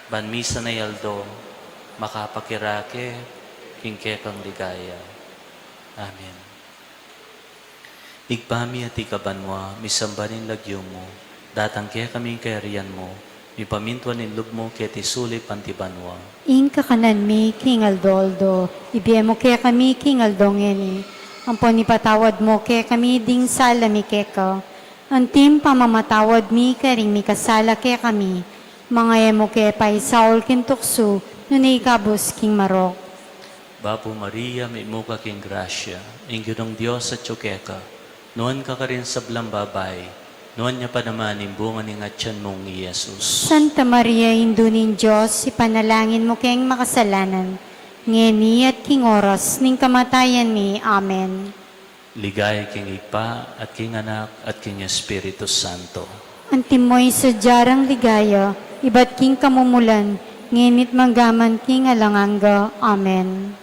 ban misan a aldo makapakirake king kekang ligaya. Amen. Ibpa mi, atiu ka banua, misamban ing lagyu mu, datang kekami ing kayarian mu, mipamintuan ing lub mu keti sulip anti banua. Ing kakanan mi king aldo-aldo, ibie mu kekami king aldo ngeni, ampon ipatawad mu kekami ding sala mi keka, anti ing pamamatawad mi karing mikasala kekami, manga e mu ke paisaul king tuksu, nune ikabus king marok. Bapu Maria, mitmu ka king grasya, ing Ginung Dios atyu keka, nuan ka karing sablang babai, nuan ya pa naman ing bunga ning atian mung i Jesus. Santa Maria, Indu ning Dios, ipanalangin mu keng makasalanan, ngeni at king oras ning kamatayan mi. Amen. Ligaya king Ibpa, at king Anak, at king Espiritu Santo. Antimo ing sadya rang ligaya, ibat king kamumulan, ngeni't mangga man king alang angga. Amen.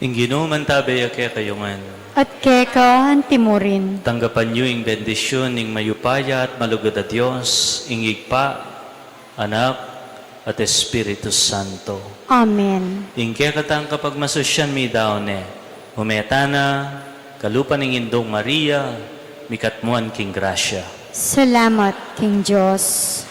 Ing Ginu mantabe ya kekayu ngan. At keka antimurin. Tanggapan yu ing bendisyun ning mayupaya at malugud a Dios, ing Ibpa, Anak, at Espiritu Santo. Amen. Ing kekatang kapagmasusyan midaun ne, ume tana, kalupa ning Indung Maria, mikatmuan king grasya. Salamat king Dios.